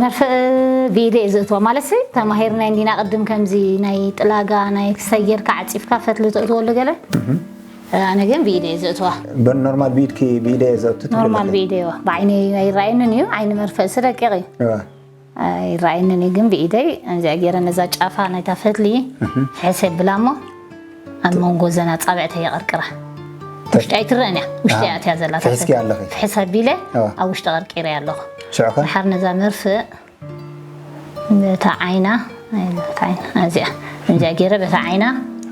መርፍእ ብኢደ እየ ዘእትዋ። ማለት ሲ ተማሂርና እንዲና ቅድም ከምዚ ናይ ጥላጋ ናይ ክሳይ ጌርካ ዓጺፍካ ፈትሊ ተእትወሉ ገለ። ኣነ ግን ብኢደ እየ ዘእትዋ። ኖርማል ብኢድኪ ብኢደ እየ ዘእቱ ትብሊ ኖርማል ኣለኺ። ብኢደ እዋ ብዓይነይ ኣይረኣየንን እዩ ዓይኒ መርፍእ ስለ ደቂቕ እዩ። እዋ። ኣይረኣየንን እዩ ግን ብኢደይ እዚኣ ገይረ ነዛ ጫፋ ናይታ ፈትሊ ሕሰ ብላ እሞ ኣብ መንጎ ዘን ኣጻብዕተይ የቐርቅራ። ውሽጢ ኣይትረአን እያ። ውሽጢ እያ ኣትያ ዘላ። ፍሕስኪ ኣለኺ። ፍሕስ ኣቢለ እዋ። ኣብ ውሽጢ ቀርቂረ ኣለኹ። ሽዑ ከ? ድሓር ነዛ መርፍእ በታ ዓይና፣ ኣይ፣ በታ ዓይና፣ እዚኣ፣ እዚኣ ገይረ በታ ዓይና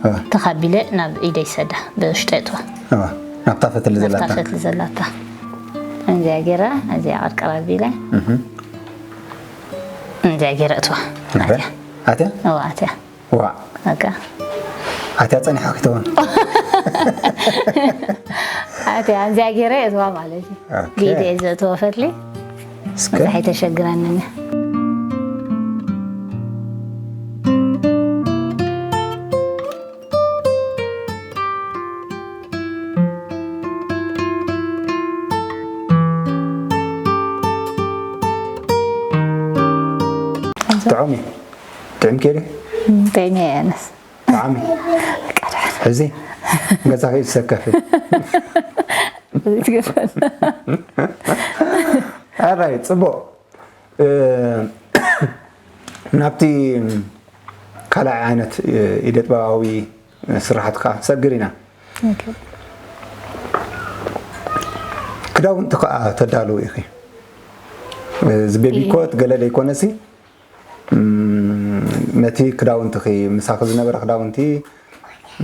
እዋ። ተኻቢለ ናብ ኢደይ ሰዳ፣ ብውሽጢ እትዋ። እዋ። ናብታ ፈትሊ ናብታ ዘላታ። ፈትሊ ዘላታ። እዚኣ ገይረ፣ እዚኣ ቀርቀር ኣቢለ፣ እዚኣ ገይረ እትዋ። እምበር? ኣትያ? እዋ፣ ኣትያ። ዋ። በቃ። ኣትያ ጸኒሓ ክትውን። ኣትያ፣ እዚኣ ገይረ እትዋ ማለት እዩ። ኦኬ። ብኢደ እየ ዘእትዎ ፈትሊ። እስከ። እዛ ኣይተሸግረንን። ጥዑም እዩ። ጥዕም ከይደ? ጥዕም እየ ኣነስ። ጥዓሚ። ሕዚ ገዛ ከይድ ሰከፍ። ኣራይ፣ ጽቡቕ። እ፣ ናብቲ ካልኣይ ዓይነት ኢደ ጥበባዊ ስራሓትካ ሰግር ኢና። ኦኬ። ክዳውንቲ ከኣ ተዳልው ኢኺ። እዚ ቤቢኮት ገለ ዘይኮነሲ፣ እም፣ ነቲ ክዳውንትኺ፣ ምሳኺ ዝነበረ ክዳውንቲ፣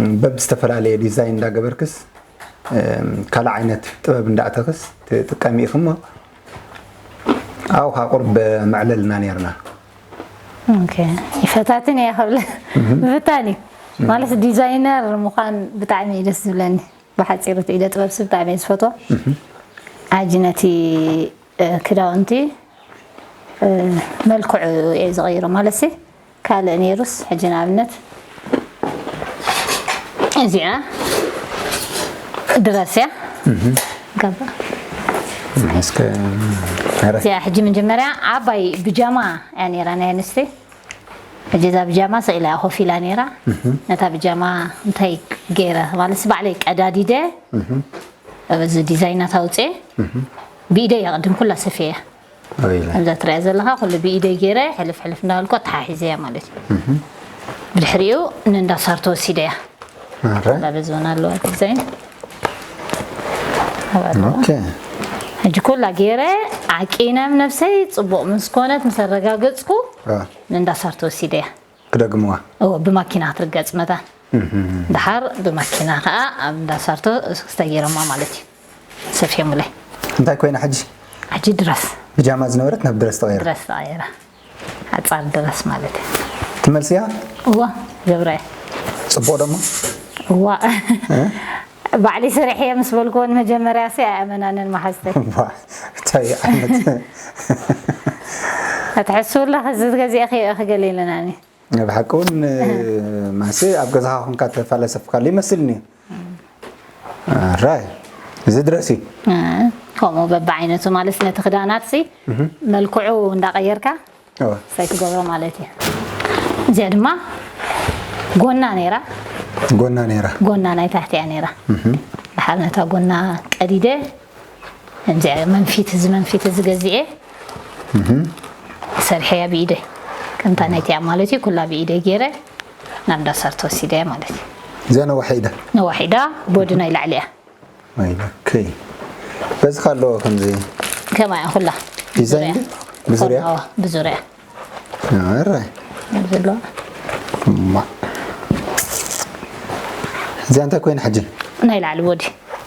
እም፣ በብዝተፈላለየ ዲዛይን እንዳገበርክስ፣ እም፣ ካልእ ዓይነት ጥበብ እንዳእተኽስ ትጥቀሚ ኢኺ እሞ፣ ኣብኡ ኸኣ ቁሩብ መዕለልና ነይርና። ኦኬ። ይፈታትን እየ ክብል። ምፍታን እዩ። ማለት ዲዛይነር ምዃን ብጣዕሚ እዩ ደስ ዝብለኒ። ብሓፂሩ እቲ ኢደ ጥበብ ሲ ብጣዕሚ እየ ዝፈትዎ። ሕጂ ነቲ፣ እ፣ ክዳውንቲ፣ እ፣ መልክዑ እየ ዝቐይሮ። ማለት ሲ ካልእ ነይሩስ፣ ሕጂ ንኣብነት እዚኣ ድረስ እያ። ገባ? እስከ፣ ኧረ። እዚኣ ሕጂ መጀመርያ ዓባይ ብጃማ እያ ነይራ ናይ ኣንስቲ። ሕጂ እዛ ብጃማ ስኢላ እያ ኮፍ ኢላ ነይራ። ነታ ብጃማ እንታይ ገይረ ማለት ባዕለይ ቀዳዲደ ኣብዚ ዲዛይናት ኣውፅኤ ብኢደይ እያ ቅድም ኩላ ሰፍየ እያ። ወይ ኢለ። ከምዛ ትሪኣ ዘለኻ ኩሉ ብኢደይ ገይረ ሕልፍ ሕልፍ እንዳበልኩ ኣተሓሒዘያ ማለት እዩ። ብድሕሪኡ ንእንዳ ሳርቶ ወሲደያ። ኧረ። እዛ በዚ እውን ኣለዋ ዲዛይን። ኣብኣ ኣለዋ። ኦኬ። ሕጂ ኩላ ገይረ ዓቂነ ም ነብሰይ ፅቡቕ ምስ ኮነት ምስ ኣረጋገፅኩ አ፣ ንእንዳ ሳርቶ ወሲደያ። ክደግምዋ። እዎ ብማኪና ክትርገፅ መታን። ድሓር ብማኪና ከዓ ኣብ እንዳ ሳርቶ ክስተ ገይሮማ ማለት እዩ። ሰፊዮምለይ። እንታይ ኮይና ሕጂ? ሕጂ ድረስ። ብጃማ ዝነበረት ናብ ድረስ ተቐይራ። ድረስ ተቐይራ። ሓፃር ድረስ ማለት እዩ። ትመልስያ? እዋ ገብረ። ጽቡቕ ደሞ? እዋ ባዕሊ ስርሕ እየ ምስ በልክዎ ንመጀመርያ ሲ ኣየመናንን መሓዝተይ። ዋ፣ እንታይ ዓይነት? ኣትሕስውላ ከዚ ገዚአ ክገለ ኢለናኒ። ብሓቂ እውን ማሲ ኣብ ገዛኻ ኮንካ ተፋለሰፍካሉ ይመስልኒ። ራይ እዚ ድረስ እዩ። ከምኡ በብዓይነቱ ማለት ነቲ ክዳናት ሲ መልክዑ እንዳቀየርካ እወ። ሳይ ትገብሮ ማለት እዩ። እዚኣ ድማ ጎና ነይራ። ጎና ነይራ። ጎና ናይ ታሕቲ እያ ነይራ። ድሓር ነታ ጎና ቀዲደ እዚኣ መንፊት እዚ መንፊት እዚ ገዚኤ ሰርሐያ ብኢደይ ከምታ ናይቲኣ ማለት እዩ። ኩላ ብኢደይ ገይረ ናብ እንዳሳር ተወሲደያ ማለት እዩ። እዚኣ ነዋሕ ኢዳ። ነዋሕ ኢዳ ቦዲ ናይ ላዕሊ እያ። ኦኬ። በዚ ካሎ ከምዚ ከማያ ኩላ ዲዛይን ብዙርያ? ኣዋ፣ ብዙርያ ኣረ ዘሎ ማ እዚኣ እንታይ ኮይና ሕጂ? ናይ ላዕሊ ቦዲ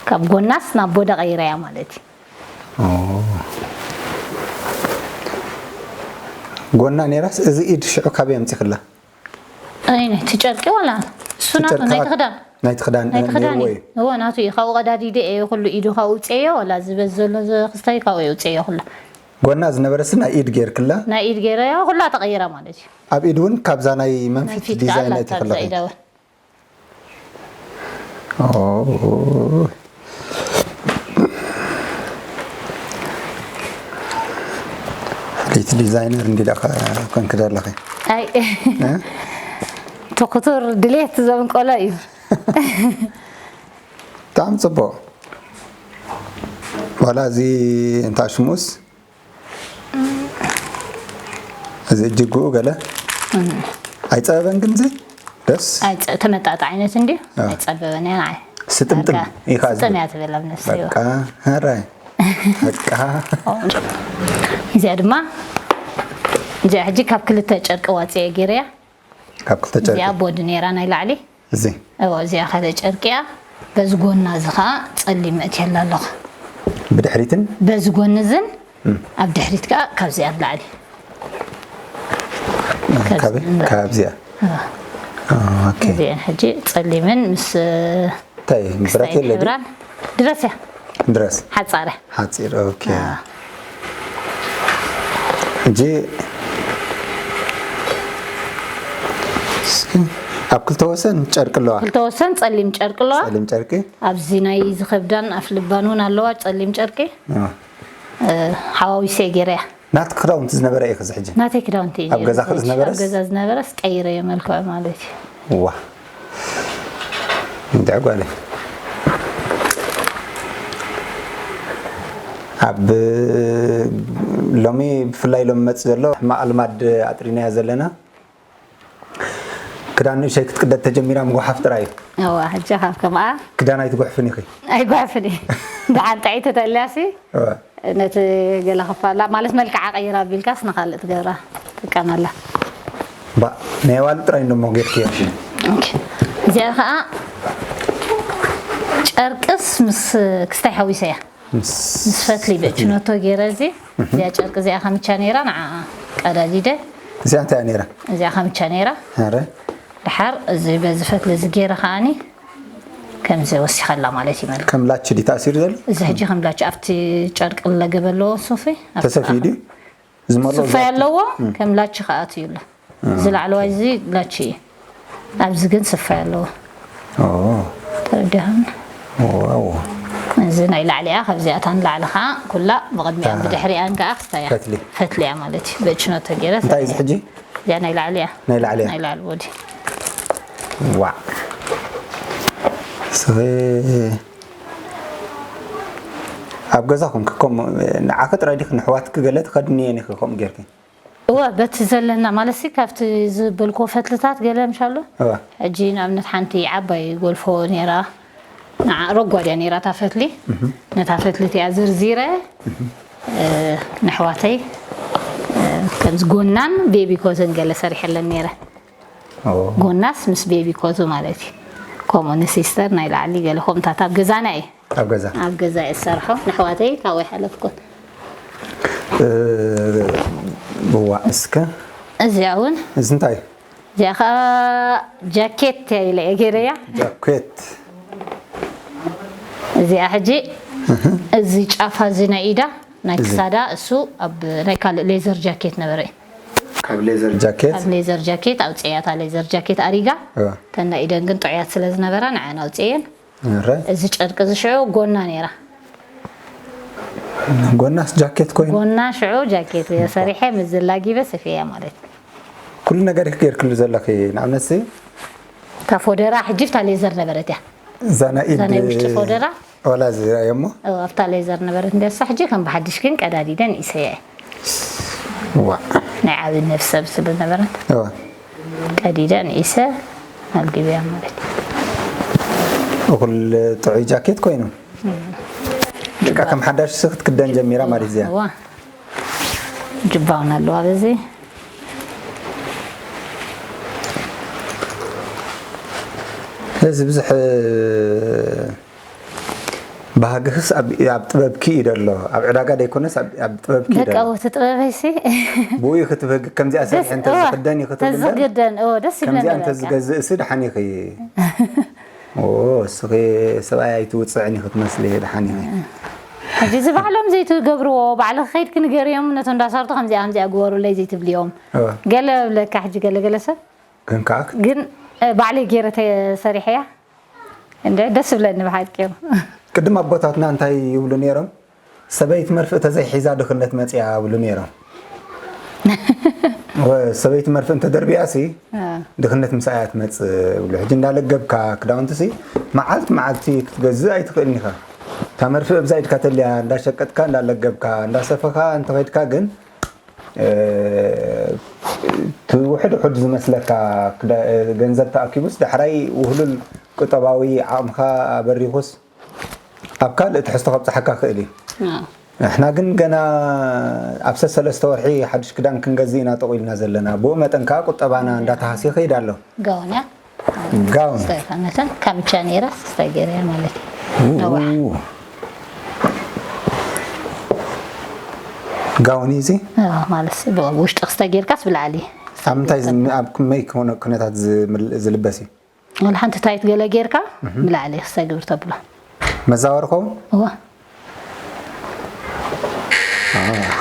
ካብ ጎናስ ናብ ቦዲ ቀይረያ ማለት እዩ። ኦ። ጎና ነይራስ እዚ ኢድ ሽዑ ካበይ ኣምፂኽላ? ኣይ ናይቲ ጨርቂ ዋላ እሱ ናቱ ጨርቂ ናይቲ ካብ- ክዳን ናይቲ ክዳን ናይቲ ክዳን ነይርዎ እዩ። እዎ ናቱ እዩ። ካብኡ ቀዳዲደ እየ ኩሉ ኢዱ ካብኡ ውፅኤዮ ዋላ ዝበዝ ዘሎ ክስታይ ካብኡ የውፅኤዮ ኩሉ ጎና ዝነበረስ ናይ ኢድ ጌርክላ? ናይ ኢድ ገይረዮ ኩላ ተቐይራ ማለት እዩ። ኣብ ኢድ እውን ካብዛ ናይ መንፊት መንፊት ዲዛይን ከኣላ ናይቲ ካብዛ ከለኺ? ኢዳ እውን ኦ። ቤት ዲዛይነር እንዲ ዳኻ ኮንክ ዘለኺ? ኣይ ትኩቱር ድሌት ዘምቀሎ እዩ። ብጣዕሚ ጽቡቕ። ዋላ እዚ እንታ ሽሙስ እዚ እጅግኡ ገለ ኣይጸበበን ግን እዚ ደስ ኣይ ጸ- ተመጣጣ ዓይነት እንዲ ኣዎ። ኣይጸበበን እያ ንዓይ ስጥምጥም በቃ፣ ኢኻ ስጥም እያ ትብል ኣብ ነፍሲ በቃ ሀራይ በቃ እዚኣ ድማ እዚኣ ሕጂ ካብ ክልተ ጨርቂ ዋፅየ ገይረያ ካብ ክልተ ጨርቂ እዚኣ ቦዲ ነይራ ናይ ላዕሊ እዚ እዎ እዚኣ ሓደ ጨርቂ እያ በዚ ጎና እዚ ከዓ ፀሊም መእትየላ ኣለኹ ብድሕሪትን በዚ ጎኒ እዝን ኣብ ድሕሪት ከዓ ካብዚኣ ኣብ ላዕሊ ካብ ካብዚኣ ኦኬ እዚአን ሕጂ ፀሊምን ምስ እንታይ ብረት የለ ድዩ? ሕብራን ድረስ እያ ድረስ ሓፃረ ሓፂር ኦኬ እንጂ እስኪ ኣብ ክልተ ወሰን ጨርቂ ኣለዋ ክልተ ወሰን ፀሊም ጨርቂ ኣለዋ ፀሊም ጨርቂ ኣብዚ ናይ ዝኸብዳን ኣፍልባን እውን ኣለዋ ፀሊም ጨርቂ አ። እ፣ ሓዋዊሰ ገይረያ ናትኪ ክዳውንቲ ዝነበረ እዩ ክዚ ሕጂ ናተይ ክዳውንቲ እዩ ኣብ ገዛ ነይሩ። ዝነበረስ? ኣብ ገዛ ዝነበረስ ቀይረ መልክዑ ማለት እዩ ዋ እንታይ ጓለ ኣብ ሎሚ ብፍላይ ሎም መፅ ዘሎ ሕማቕ ልማድ ኣጥሪናያ ዘለና ክዳን ንእሸይ ክትቅደድ ተጀሚራ ምጉሓፍ ጥራይ እዩ እዋ ሕጂ ካብ ከምኣ ክዳን ኣይትጉሕፍን ኢኺ ኣይጓሕፍን እዩ ደሓን ጥዕይቲ ተልያሲ እወ። ነቲ ገለ ክፋላ ማለት መልክዓ ቀይራ ኣቢልካስ ንካልእ ትገብራ ትጥቀመላ ባ ናይ ዋል ጥራይ እንደሞ ጌርክዮ ኦኬ። እዚኣ ከዓ ጨርቅስ ምስ ክስታይ ሓዊሰ እያ ምስ ምስ ፈትሊ ብእችነቶ ገይረ እዚ እዚኣ ጨርቂ እዚኣ ከምቻ ነይራ ንዓ ቀዳዲደ እዚኣ እንታይ እያ ነይራ እዚኣ ከምቻ ነይራ ኣረ ድሓር እዚ በዚ ፈትሊ እዚ ገይረ ከዓኒ ከምዚ ወሲኸላ ማለት እዩ መልክ ከም ላች ዲ ተኣሲሩ ዘሎ እዚ ሕጂ ከም ላች ኣብቲ ጨርቂ ለገበ ኣለዎ ሱፊ ኣብቲ ተሰፊዩ ድዩ ዝመሎ ስፋይ ኣለዎ ከም ላች ከኣትዩ ኣሎ እዚ ላዕለዋይ እዚ ላች እዩ ኣብዚ ግን ስፋይ ኣለዎ ተረዲኻኒ ዋው እዚ ናይ ላዕሊኣ ካብዚኣታ ንላዕሊ ከዓ ኩላ ብቕድሚኣን ብድሕሪኣን ከዓ ክስታያ ፈትሊ። ፈትሊያ ማለት እዩ ብእችኖ ተገይረ እንታይ እዚ ሕጂ እዚኣ ናይ ላዕሊያ ናይ ላዕሊያ ናይ ላዕሊ ቦዲ ዋዕ ስኸ ኣብ ገዛኹም ክከም ንዓኺ ጥራይ ዲኺ ንሕዋትኪ ገለ ትኸድንየን ኢኺ ከምኡ ጌርኪ እወ በቲ ዘለና ማለት ሲ ካብቲ ዝበልክዎ ፈትልታት ገለ ምሻሎ እወ ሕጂ ንኣብነት ሓንቲ ዓባይ ጎልፎ ነይራ ንዓ ረጓድያ ነይራ እታ ፈትሊ ነታ ፈትሊ እቲኣ ዝርዚረ እ፣ ንኣሕዋተይ እ፣ ከምዚ ጎናን ቤቢ ኮትን ገለ ሰሪሐለን ነይረ ኦ ጎናስ ምስ ቤቢ ኮቱ ማለት እዩ ከምኡ ንሲስተር ናይ ላዕሊ ገለ ከምታት ኣብ ገዛና እዩ ኣብ ገዛ ኣብ ገዛ እየ ዝሰርሖ ንኣሕዋተይ ካብኡ ኣይሓለፍኩን እ፣ ብዋ እስከ እዚኣ እውን እዚ እንታይ እዩ እዚኣ ከዓ ጃኬት እያ ኢለ እየ ገይረያ ጃኬት እዚኣ ሕጂ እዚ ጫፋ እዚ ናይ ኢዳ ናይ ክሳዳ እሱ ኣብ ናይ ካልእ ሌዘር ጃኬት ነበረ እዩ ካብ ሌዘር ጃኬት ኣብ ሌዘር ጃኬት ኣውፅእያ እታ ሌዘር ጃኬት ኣሪጋ እወ። ተና ኢደን ግን ጥዑያት ስለ ዝነበራ ንዓን ኣውፅእየን እረ እዚ ጨርቂ እዚ ሽዑ ጎና ነይራ ጎናስ ጃኬት ኮይኑ ጎና ሽዑ ጃኬት ሰሪሐ ምስ ዘላጊበ ሰፊያ ማለት እዩ ኩሉ ነገር ኢኺ ጌርክሉ ዘለኺ ንኣብነት ሲ እታ ፎደራ ሕጂ ብታ ሌዘር ነበረት እያ እዛ ናይ እዛ ናይ ውሽጢ ኢድ ፎደራ ዋላ ዝርኣዮ እሞ ኣብታ ሌዘር ነበረት እንዲያሳ ሕጂ ከም ብሓድሽ ግን ቀዳዲደ ንኢሰያ ዋ ናይ ዓብነት ሰብ ስለ ነበረት እዋ ቀዲደ ንኢሰ ኣልጊብያ ማለት እዩ እኹል ጥዑይ ጃኬት ኮይኑ ደቃ ከም ሓዳሽ ስ ክትክደን ጀሚራ ማለት እዚኣ እዋ ጅባውን ኣለዋ በዚ እዚ ብዙሕ ባህግኽስ ኣብ ኣብ ጥበብኪ እዩ ደሎ ኣብ ዕዳጋ ደይኮነስ ኣብ ኣብ ጥበብኪ እዩ ደሎ ደቃወቲ ጥበበይሲ ብኡ እዩ ክትብህግ ከምዚኣ ሰሪሐ ደስ- እንተዝኽደን እዩ ክትብል እምበር ተዝግደን እዎ ደስ ይብለኒ ከምዚኣ በቃ። እንተዝገዝእሲ ደሓን ኢኺ ኦ እስኺ ሰብኣይ ኣይትውፅዕን ኢኺ ትመስሊ ደሓን ኢኺ ሕጂ እዚ ባዕሎም ዘይትገብርዎ ባዕልኺ ከይድኪ ንገርዮም ነቶም እንዳሰርቱ ከምዚኣ ከምዚኣ ግበሩለይ ዘይትብልዮም እወ። ገለ ብለካ ሕጂ ገለ ገለ ሰብ ግን ከዓ ግን እ፣ ባዕለይ ገይረ ተሰሪሐያ እንደ ደስ ብለኒ ብሓቂ እዩ ቅድም ኣቦታትና እንታይ ይብሉ ነይሮም ሰበይቲ መርፍእ ተዘይሒዛ ድኽነት መፅያ ይብሉ ነይሮም ሰበይቲ መርፍእ እንተደርቢያ ሲ ድኽነት ምሳኣ እያ ትመጽእ ብሎ። ሕጂ እንዳለገብካ ክዳውንቲ ሲ መዓልቲ መዓልቲ ክትገዝእ ኣይትኽእልን ኢኻ። እታ መርፍእ ኣብዛ ኢድካ ተልያ እንዳሸቀጥካ እንዳለገብካ እንዳሰፈኻ እንተኸድካ ግን እቲ ውሕድ ውሕድ ዝመስለካ ገንዘብ ተኣኪቡስ ዳሕራይ ውህሉል ቁጠባዊ ዓቕምኻ ኣበሪኹስ ኣብ ካልእ ትሕዝቶ ከብጽሓካ ክእል እዩ። ንሕና ግን ገና ኣብ ሰሰለስተ ወርሒ ሓድሽ ክዳን ክንገዝእ ኢና ጠቑ ኢልና ዘለና። ብኡ መጠን ከዓ ቁጠባና እንዳተሃስየ ይኸይድ ኣሎ። ጋውንያ ጋውን ስታይፋነተን ካምቻ ነይራ ስታይ ገይረያ ማለት እዩ። ነዋሕ። ጋውን እዩ እዚ ማለት ውሽጢ ክስታይ ጌርካስ ብላዕሊ ኣብ ምንታይ ኣብ ከመይ ኩነታት ዝልበስ እዩ? ወላ ሓንቲ ታይት ገለ ጌርካ ብላዕሊ ክሰግር ተብሎ። መዛወሪ ኸውን? እዋ።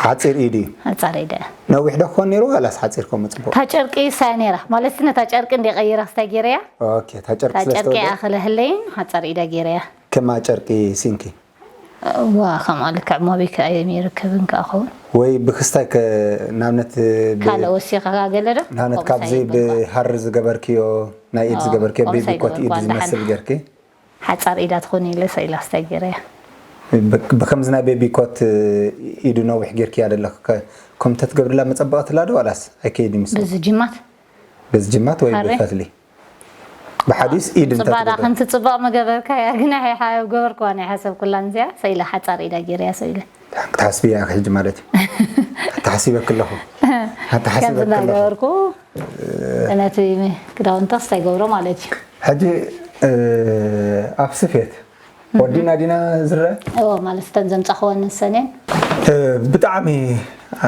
ሓፂር ኢድ እዩ። ሓፃር ኢደ። ነዊሕ ዶ ክኾን ነይሩ ዋላስ ሓፂር ከምኡ ፅቡቕ? እታ ጨርቂ እሳ ነይራ ማለት ነታ ጨርቂ እንደ ቀይራ ክስታይ ገይረያ። ኦኬ፣ እታ ጨርቂ እታ ስለ ጨርቂ ዝተወደአ? ኣኸለ ህለይን ሓፃር ኢዳ ገይረያ። ከማ ጨርቂ ሲንኪ። ዋ ከምኣ ልክዕ ሞቢክ ኣይም ይርከብን ከኣ ኸውን። ወይ ብክስታይ ከ ናብነት ብ- ካልእ ወሲኻ ገለ ዶ? ናብነት ከምኡ ካብዚ ሳይበልኳ። ብሃሪ ዝገበርክዮ ናይ ኢድ ዝገበርክዮ ኦምሳይ ቤቢ ኮት ኢድ ገበርኳ፣ ዝመስል እንዳሓን። ገርኪ ሓጻር ኢዳ ትኾን ኢለ ሰኢላ ኣስተጊረያ። ብከምዚ ናይ ቤቢ ኮት ኢዱ ነዊሕ ጌርክያ ደለኽ ከምተ ትገብርላ መጸበቐትላ ዶ ዋላስ ኣይከይድ ምስ በዚ ጅማት በዚ ጅማት ወይ ኣረ። ብፈትሊ ብሓዲስ ኢድ እንተ ጽባዳ ትገብር። ከምቲ ጽባቕ መገበርካ እያ ግን ኣይሓ ገበርክዋ ናይ ሓሰብ ኩላን እዚኣ ሰኢላ ሓጻር ኢዳ ጌርያ ሰኢለ ክትሓስብያ ሕጂ ማለት እዩ ተሓሲበክ ኣለኹ ከምዚ ተሓሲበክ ኣለኹ እንዳገበርኩ ነቲ ክዳውንታ ስታይ ገብሮ ማለት እዩ ሕጂ ኣብ ስፌት ወዲና ዲና ዝረአ እዎ ማለት እተን ዘምፃኽወን ንሰን እየን እ፣ ብጣዕሚ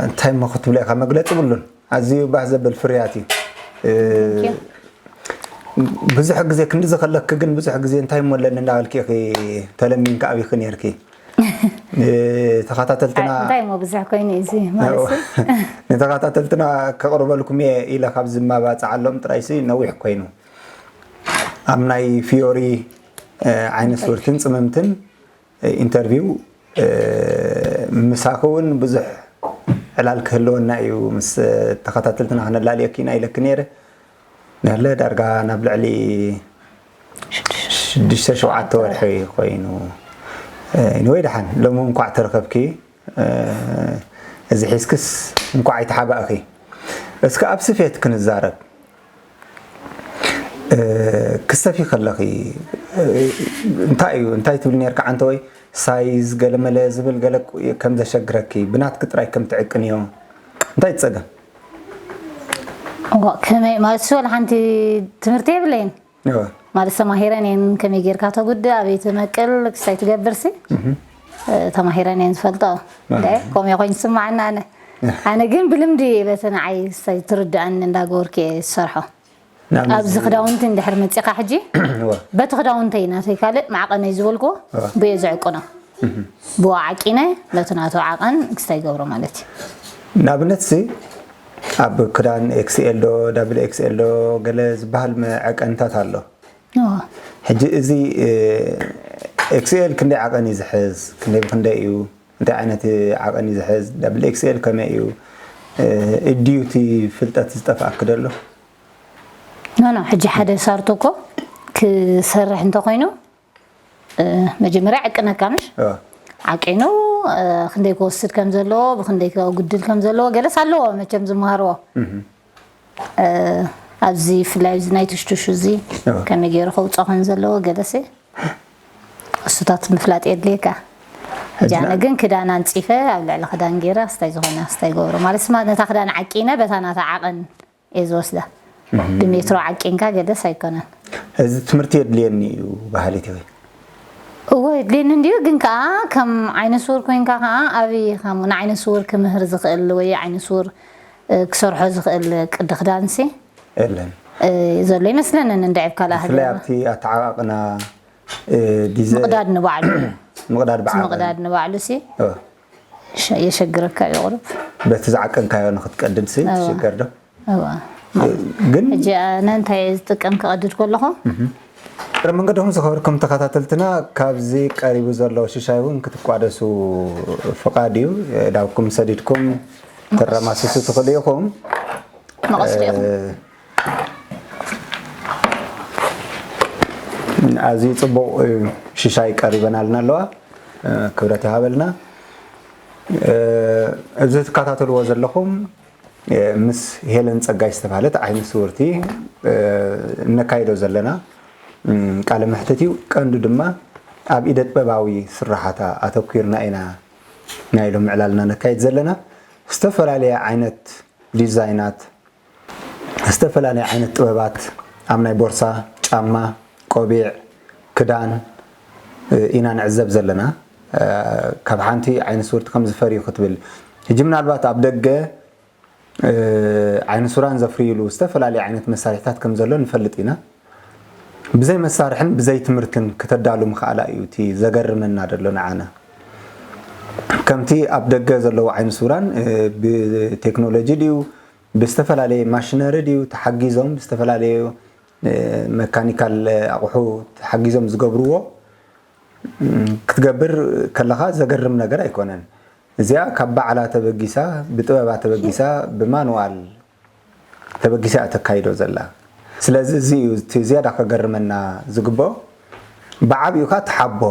እንታይ እሞ ክትብሎ ኢኻ መግለፂ ብሉን ኣዝዩ ባህ ዘብል ፍርያት እዩ እ፣ Thank you። ብዙሕ ግዜ ክንዲ ዝኸለክ ግን ብዙሕ ግዜ እንታይ እሞ ኣለኒ እንዳበልኪ ኢኺ ተለሚንካ ኣብይኺ ነርኪ እ፣ ተኸታተልትና እንታይ እሞ ብዙሕ ኮይኑ እዩ እዚ ማለት እዩ? ንተኸታተልትና ከቕርበልኩም እየ ኢለ ካብ ዝማባፅዓሎም ጥራይሲ ነዊሕ ኮይኑ ኣብ ናይ ፊዮሪ ዓይነ ስውርትን ፅምምትን ኢንተርቪው ምሳኺ እውን ብዙሕ ዕላል ክህልወና እዩ ምስ ተኸታተልትና ክነላልየኪ ኢና ኢለኪ ነይረ ነለ ዳርጋ ናብ ልዕሊ ሽዱሽተ ሸውዓተ ወርሒ ኮይኑ ወይ ደሓን ሎሚ እንኳዕ ተረኸብኪ እዚ ሒዝክስ እንኳዕ ኣይተሓባእኺ እስከ ኣብ ስፌት ክንዛረብ ክሰፊ ከለኺ እንታይ እዩ እንታይ ትብል ነርካ ዓንተ ወይ ሳይዝ ገለመለ ዝብል ገለ ከም ዘሸግረኪ ብናትኪ ጥራይ ከም ትዕቅንዮ እንታይ ትጸገም ከመይ ማለት ሲ ወላ ሓንቲ ትምህርቲ የብለይን ማለት ተማሂረን እየን ከመይ ጌርካ ተጉድእ ኣበይ ትመቅል ክስታይ ትገብር ሲ ተማሂረን እየን ዝፈልጦ ከምኡ ኮይኑ ዝስማዓና ኣነ ኣነ ግን ብልምዲ በቲ ንዓይ ትርድኣኒ እንዳገበርኩ እየ ዝሰርሖ ኣብዚ ክዳውንቲ እንድሕር መፂኻ ሕጂ በቲ ክዳውንተይ ናተይ ካልእ ማዕቐነይ ዝበልክዎ ብየ ዘዕቅኖ ብኡ ዓቂነ ነቲ ናቱ ዓቐን ክስታይ ገብሮ ማለት እዩ ንኣብነት ሲ ኣብ ክዳን ኤክስኤል ዶ ዳብል ኤክስኤል ዶ ገለ ዝበሃል መዐቀንታት ኣሎ ሕጂ እዚ ኤክስኤል ክንደይ ዓቐን እዩ ዝሕዝ ክንደይ ብክንደይ እዩ እንታይ ዓይነት ዓቐን እዩ ዝሕዝ ዳብል ኤክስኤል ከመይ እዩ እድዩ እቲ ፍልጠት ዝጠፍኣክ ደሎ ኖ ኖ ሕጂ ሓደ ሳርቶ እኮ ክሰርሕ እንተኮይኑ መጀመርያ ዕቅነካ ምሽ ዓቂኑ ክንደይ ክወስድ ከም ዘለዎ ብክንደይ ከጉድል ከም ዘለዎ ገለስ ኣለዎ መቸም ዝመሃርዎ ኣብዚ ፍላይ እዚ ናይ ትሽትሹ እዚ ከመይ ገይሩ ከውፅኦ ከም ዘለዎ ገለስ እሱታት ምፍላጥ የድልየካ ሕጂ ኣነ ግን ክዳን ኣንፂፈ ኣብ ልዕሊ ክዳን ገይረ ስታይ ዝኾነ ስታይ ገብሮ ማለት ስማ ነታ ክዳን ዓቂነ በታ ናታ ዓቐን እየ ዝወስዳ ብሜትሮ ዓቂንካ ገደስ ኣይኮነን እዚ ትምህርቲ የድልየኒ እዩ ባህሊት ወይ እዎ የድልየኒ እንዲዩ ግን ከዓ ከም ዓይነ ስውር ኮይንካ ከዓ ኣብይ ከም ንዓይነ ስውር ክምህር ዝኽእል ወይ ዓይነ ስውር ክሰርሖ ዝኽእል ቅዲ ክዳንሲ የለን ዘሎ ይመስለንን እንድዕብ ካልኣ ብፍላይ ኣብቲ ኣተዓቃቅና ዲዘ ምቅዳድ ንባዕሉ ምቅዳድ ብዓቕን ምቅዳድ ንባዕሉ ሲ የሸግረካ እዩ ቁሩብ በቲ ዝዓቀንካዮ ንክትቀድድ ሲ ትሽገር ዶ ግን ሕጂ ኣነ እንታይ ዝጥቀም ክቐድድ ከለኹ እግረ መንገድኹም ዝኸበርኩም ተኸታተልትና ካብዚ ቀሪቡ ዘሎ ሽሻይ እውን ክትቋደሱ ፍቓድ እዩ ዳብኩም ሰዲድኩም ተረማስሱ ትኽእሉ ኢኹም። መቐስ ርኢኹም። ኣዝዩ ጽቡቕ ሽሻይ ቀሪበናልና ኣለዋ። ክብረት ይሃበልና። እዚ ትከታተልዎ ዘለኹም ምስ ሄለን ጸጋይ ዝተባህለት ዓይነ ስውርቲ እነካይዶ ዘለና ቃለ መሕትት እዩ። ቀንዱ ድማ ኣብ ኢደ ጥበባዊ ስራሓታ ኣተኲርና ኢና ናይ ሎሚ ዕላልና ነካይድ ዘለና። ዝተፈላለየ ዓይነት ዲዛይናት፣ ዝተፈላለየ ዓይነት ጥበባት ኣብ ናይ ቦርሳ፣ ጫማ፣ ቆቢዕ፣ ክዳን ኢና ንዕዘብ ዘለና። ካብ ሓንቲ ዓይነ ስውርቲ ከም ዝፈርዩ ክትብል፣ ሕጂ ምናልባት ኣብ ደገ ዓይነ ሱራን ዘፍርይሉ ዝተፈላለየ ዓይነት መሳርሒታት ከም ዘሎ ንፈልጥ ኢና። ብዘይ መሳርሕን ብዘይ ትምህርትን ክተዳሉ ምኽኣላ እዩ እቲ ዘገርመና ዘሎ ንዓና። ከምቲ ኣብ ደገ ዘለዉ ዓይነ ሱራን ብቴክኖሎጂ ድዩ ብዝተፈላለየ ማሽነሪ ድዩ ተሓጊዞም ብዝተፈላለዩ መካኒካል ኣቑሑ ተሓጊዞም ዝገብርዎ ክትገብር ከለኻ ዘገርም ነገር ኣይኮነን። እዚኣ ካብ ባዕላ ተበጊሳ ብጥበባ ተበጊሳ ብማንዋል ተበጊሳ እያ ተካይዶ ዘላ። ስለዚ እዚ እዩ እቲ ዝያዳ ከገርመና ዝግብኦ። ብዓብኡ ከኣ ትሓቦ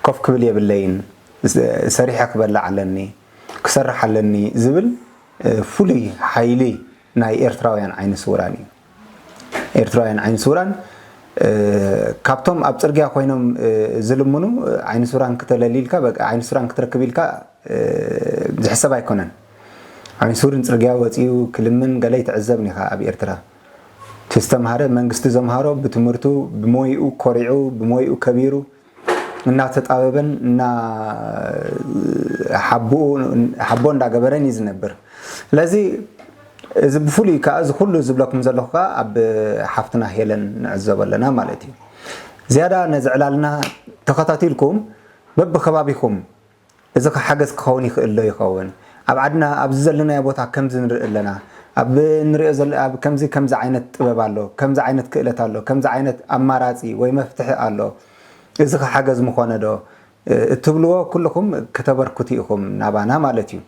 ኮፍ ክብል የብለይን፣ ሰሪሐ ክበልዕ ኣለኒ፣ ክሰርሕ ኣለኒ ዝብል ፍሉይ ሓይሊ ናይ ኤርትራውያን ዓይኒ ስውራን እዩ። ኤርትራውያን ዓይኒ ስውራን ካብቶም ኣብ ጽርግያ ኮይኖም ዝልምኑ ዓይኒ ስውራን ክተለሊ ኢልካ ዓይኒ ስውራን ክትረክብ ኢልካ ዝሕሰብ ኣይኮነን። ዓይኒ ስውር ንጽርግያ ወጺኡ ክልምን ገለ ኣይትዕዘብን ኢኻ ኣብ ኤርትራ። እቲ ዝተምሃረ መንግስቲ ዘምሃሮ ብትምህርቱ ብሞይኡ ኮሪዑ ብሞይኡ ከቢሩ እናተጣበበን እና ሓቦ እንዳገበረን እዩ ዝነብር። ስለዚ እዚ ብፍሉይ ከዓ እዚ ኩሉ ዝብለኩም ዘለኹ ከዓ ኣብ ሓፍትና ሄለን ንዕዘቦ ኣለና ማለት እዩ። ዝያዳ ነዚ ዕላልና ተኸታቲልኩም በብከባቢኹም እዚ ሓገዝ ክኸውን ይኽእል ዶ ይኸውን? ኣብ ዓድና ኣብዚ ዘለናዮ ቦታ ከምዚ ንርኢ ኣለና። ኣብ ንሪኦ ዘለ ኣብ ከምዚ ከምዚ ዓይነት ጥበብ ኣሎ፣ ከምዚ ዓይነት ክእለት ኣሎ፣ ከምዚ ዓይነት ኣማራፂ ወይ መፍትሒ ኣሎ፣ እዚ ከ ሓገዝ ምኾነ ዶ እትብልዎ ኩልኹም ክተበርክቱ ኢኹም ናባና ማለት እዩ።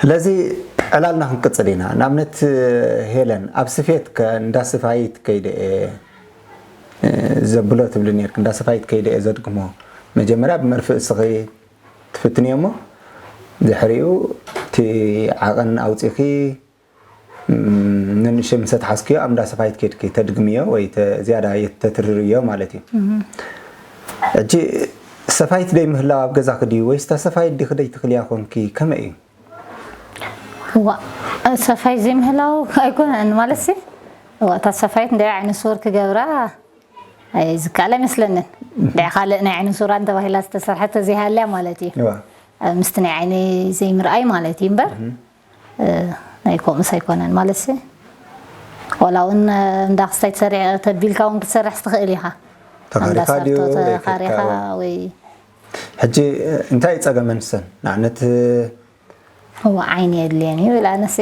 ስለዚ ዕላልና ክንቅፅል ኢና። ንኣብነት ሄለን ኣብ ስፌት ከ እንዳ ስፋይት ከይደ እየ ዘብሎ ትብሊ ነርክ እንዳ ስፋይት ከይደ እየ ዘድግሞ። መጀመርያ ብመርፍእ እስኺ ትፍትንዮ እሞ ድሕሪኡ እቲ ዓቐን ኣውፂኺ ንንእሽተይ ምስ ኣትሓዝክዮ ኣብ እንዳ ሰፋይት ኬድኪ ተድግምዮ ወይ ዝያዳ ተትርርዮ ማለት እዩ። ሕጂ ሰፋይት ደይ ምህላው ኣብ ገዛኺ ድዩ ወይስ እታ ሰፋይት ዲኺ ደይ ትኽልያ ኮንኪ ከመይ እዩ? እዋ ሰፋይት ዘይምህላው ኣይኮነን ማለት ሲ እዋ እታ ሰፋይት እንደ ዓይነ ስወር ክገብራ ዝከኣል ኣይመስለንን። ድዕ ካልእ ናይ ዓይኒ ሱራን ተባሂላ ዝተሰርሐት ተዘይሃልያ ማለት እዩ። ምስቲ ናይ ዓይኒ ዘይምርኣይ ማለት እዩ እምበር ናይ ከምኡስ ኣይኮነን ማለት ሲ ዋላ እውን እንዳ ክስታይ ተሰሪዕ ተቢልካ እውን ክትሰርሕስ ትኽእል ኢኻ። ተኻሪኻ ድዩ ተኻሪኻ ወይ ሕጂ እንታይ እዩ ጸገመን ሰን ንኣብነት እዋ ዓይኒ የድልየን እዩ ኢላ ኣነሲ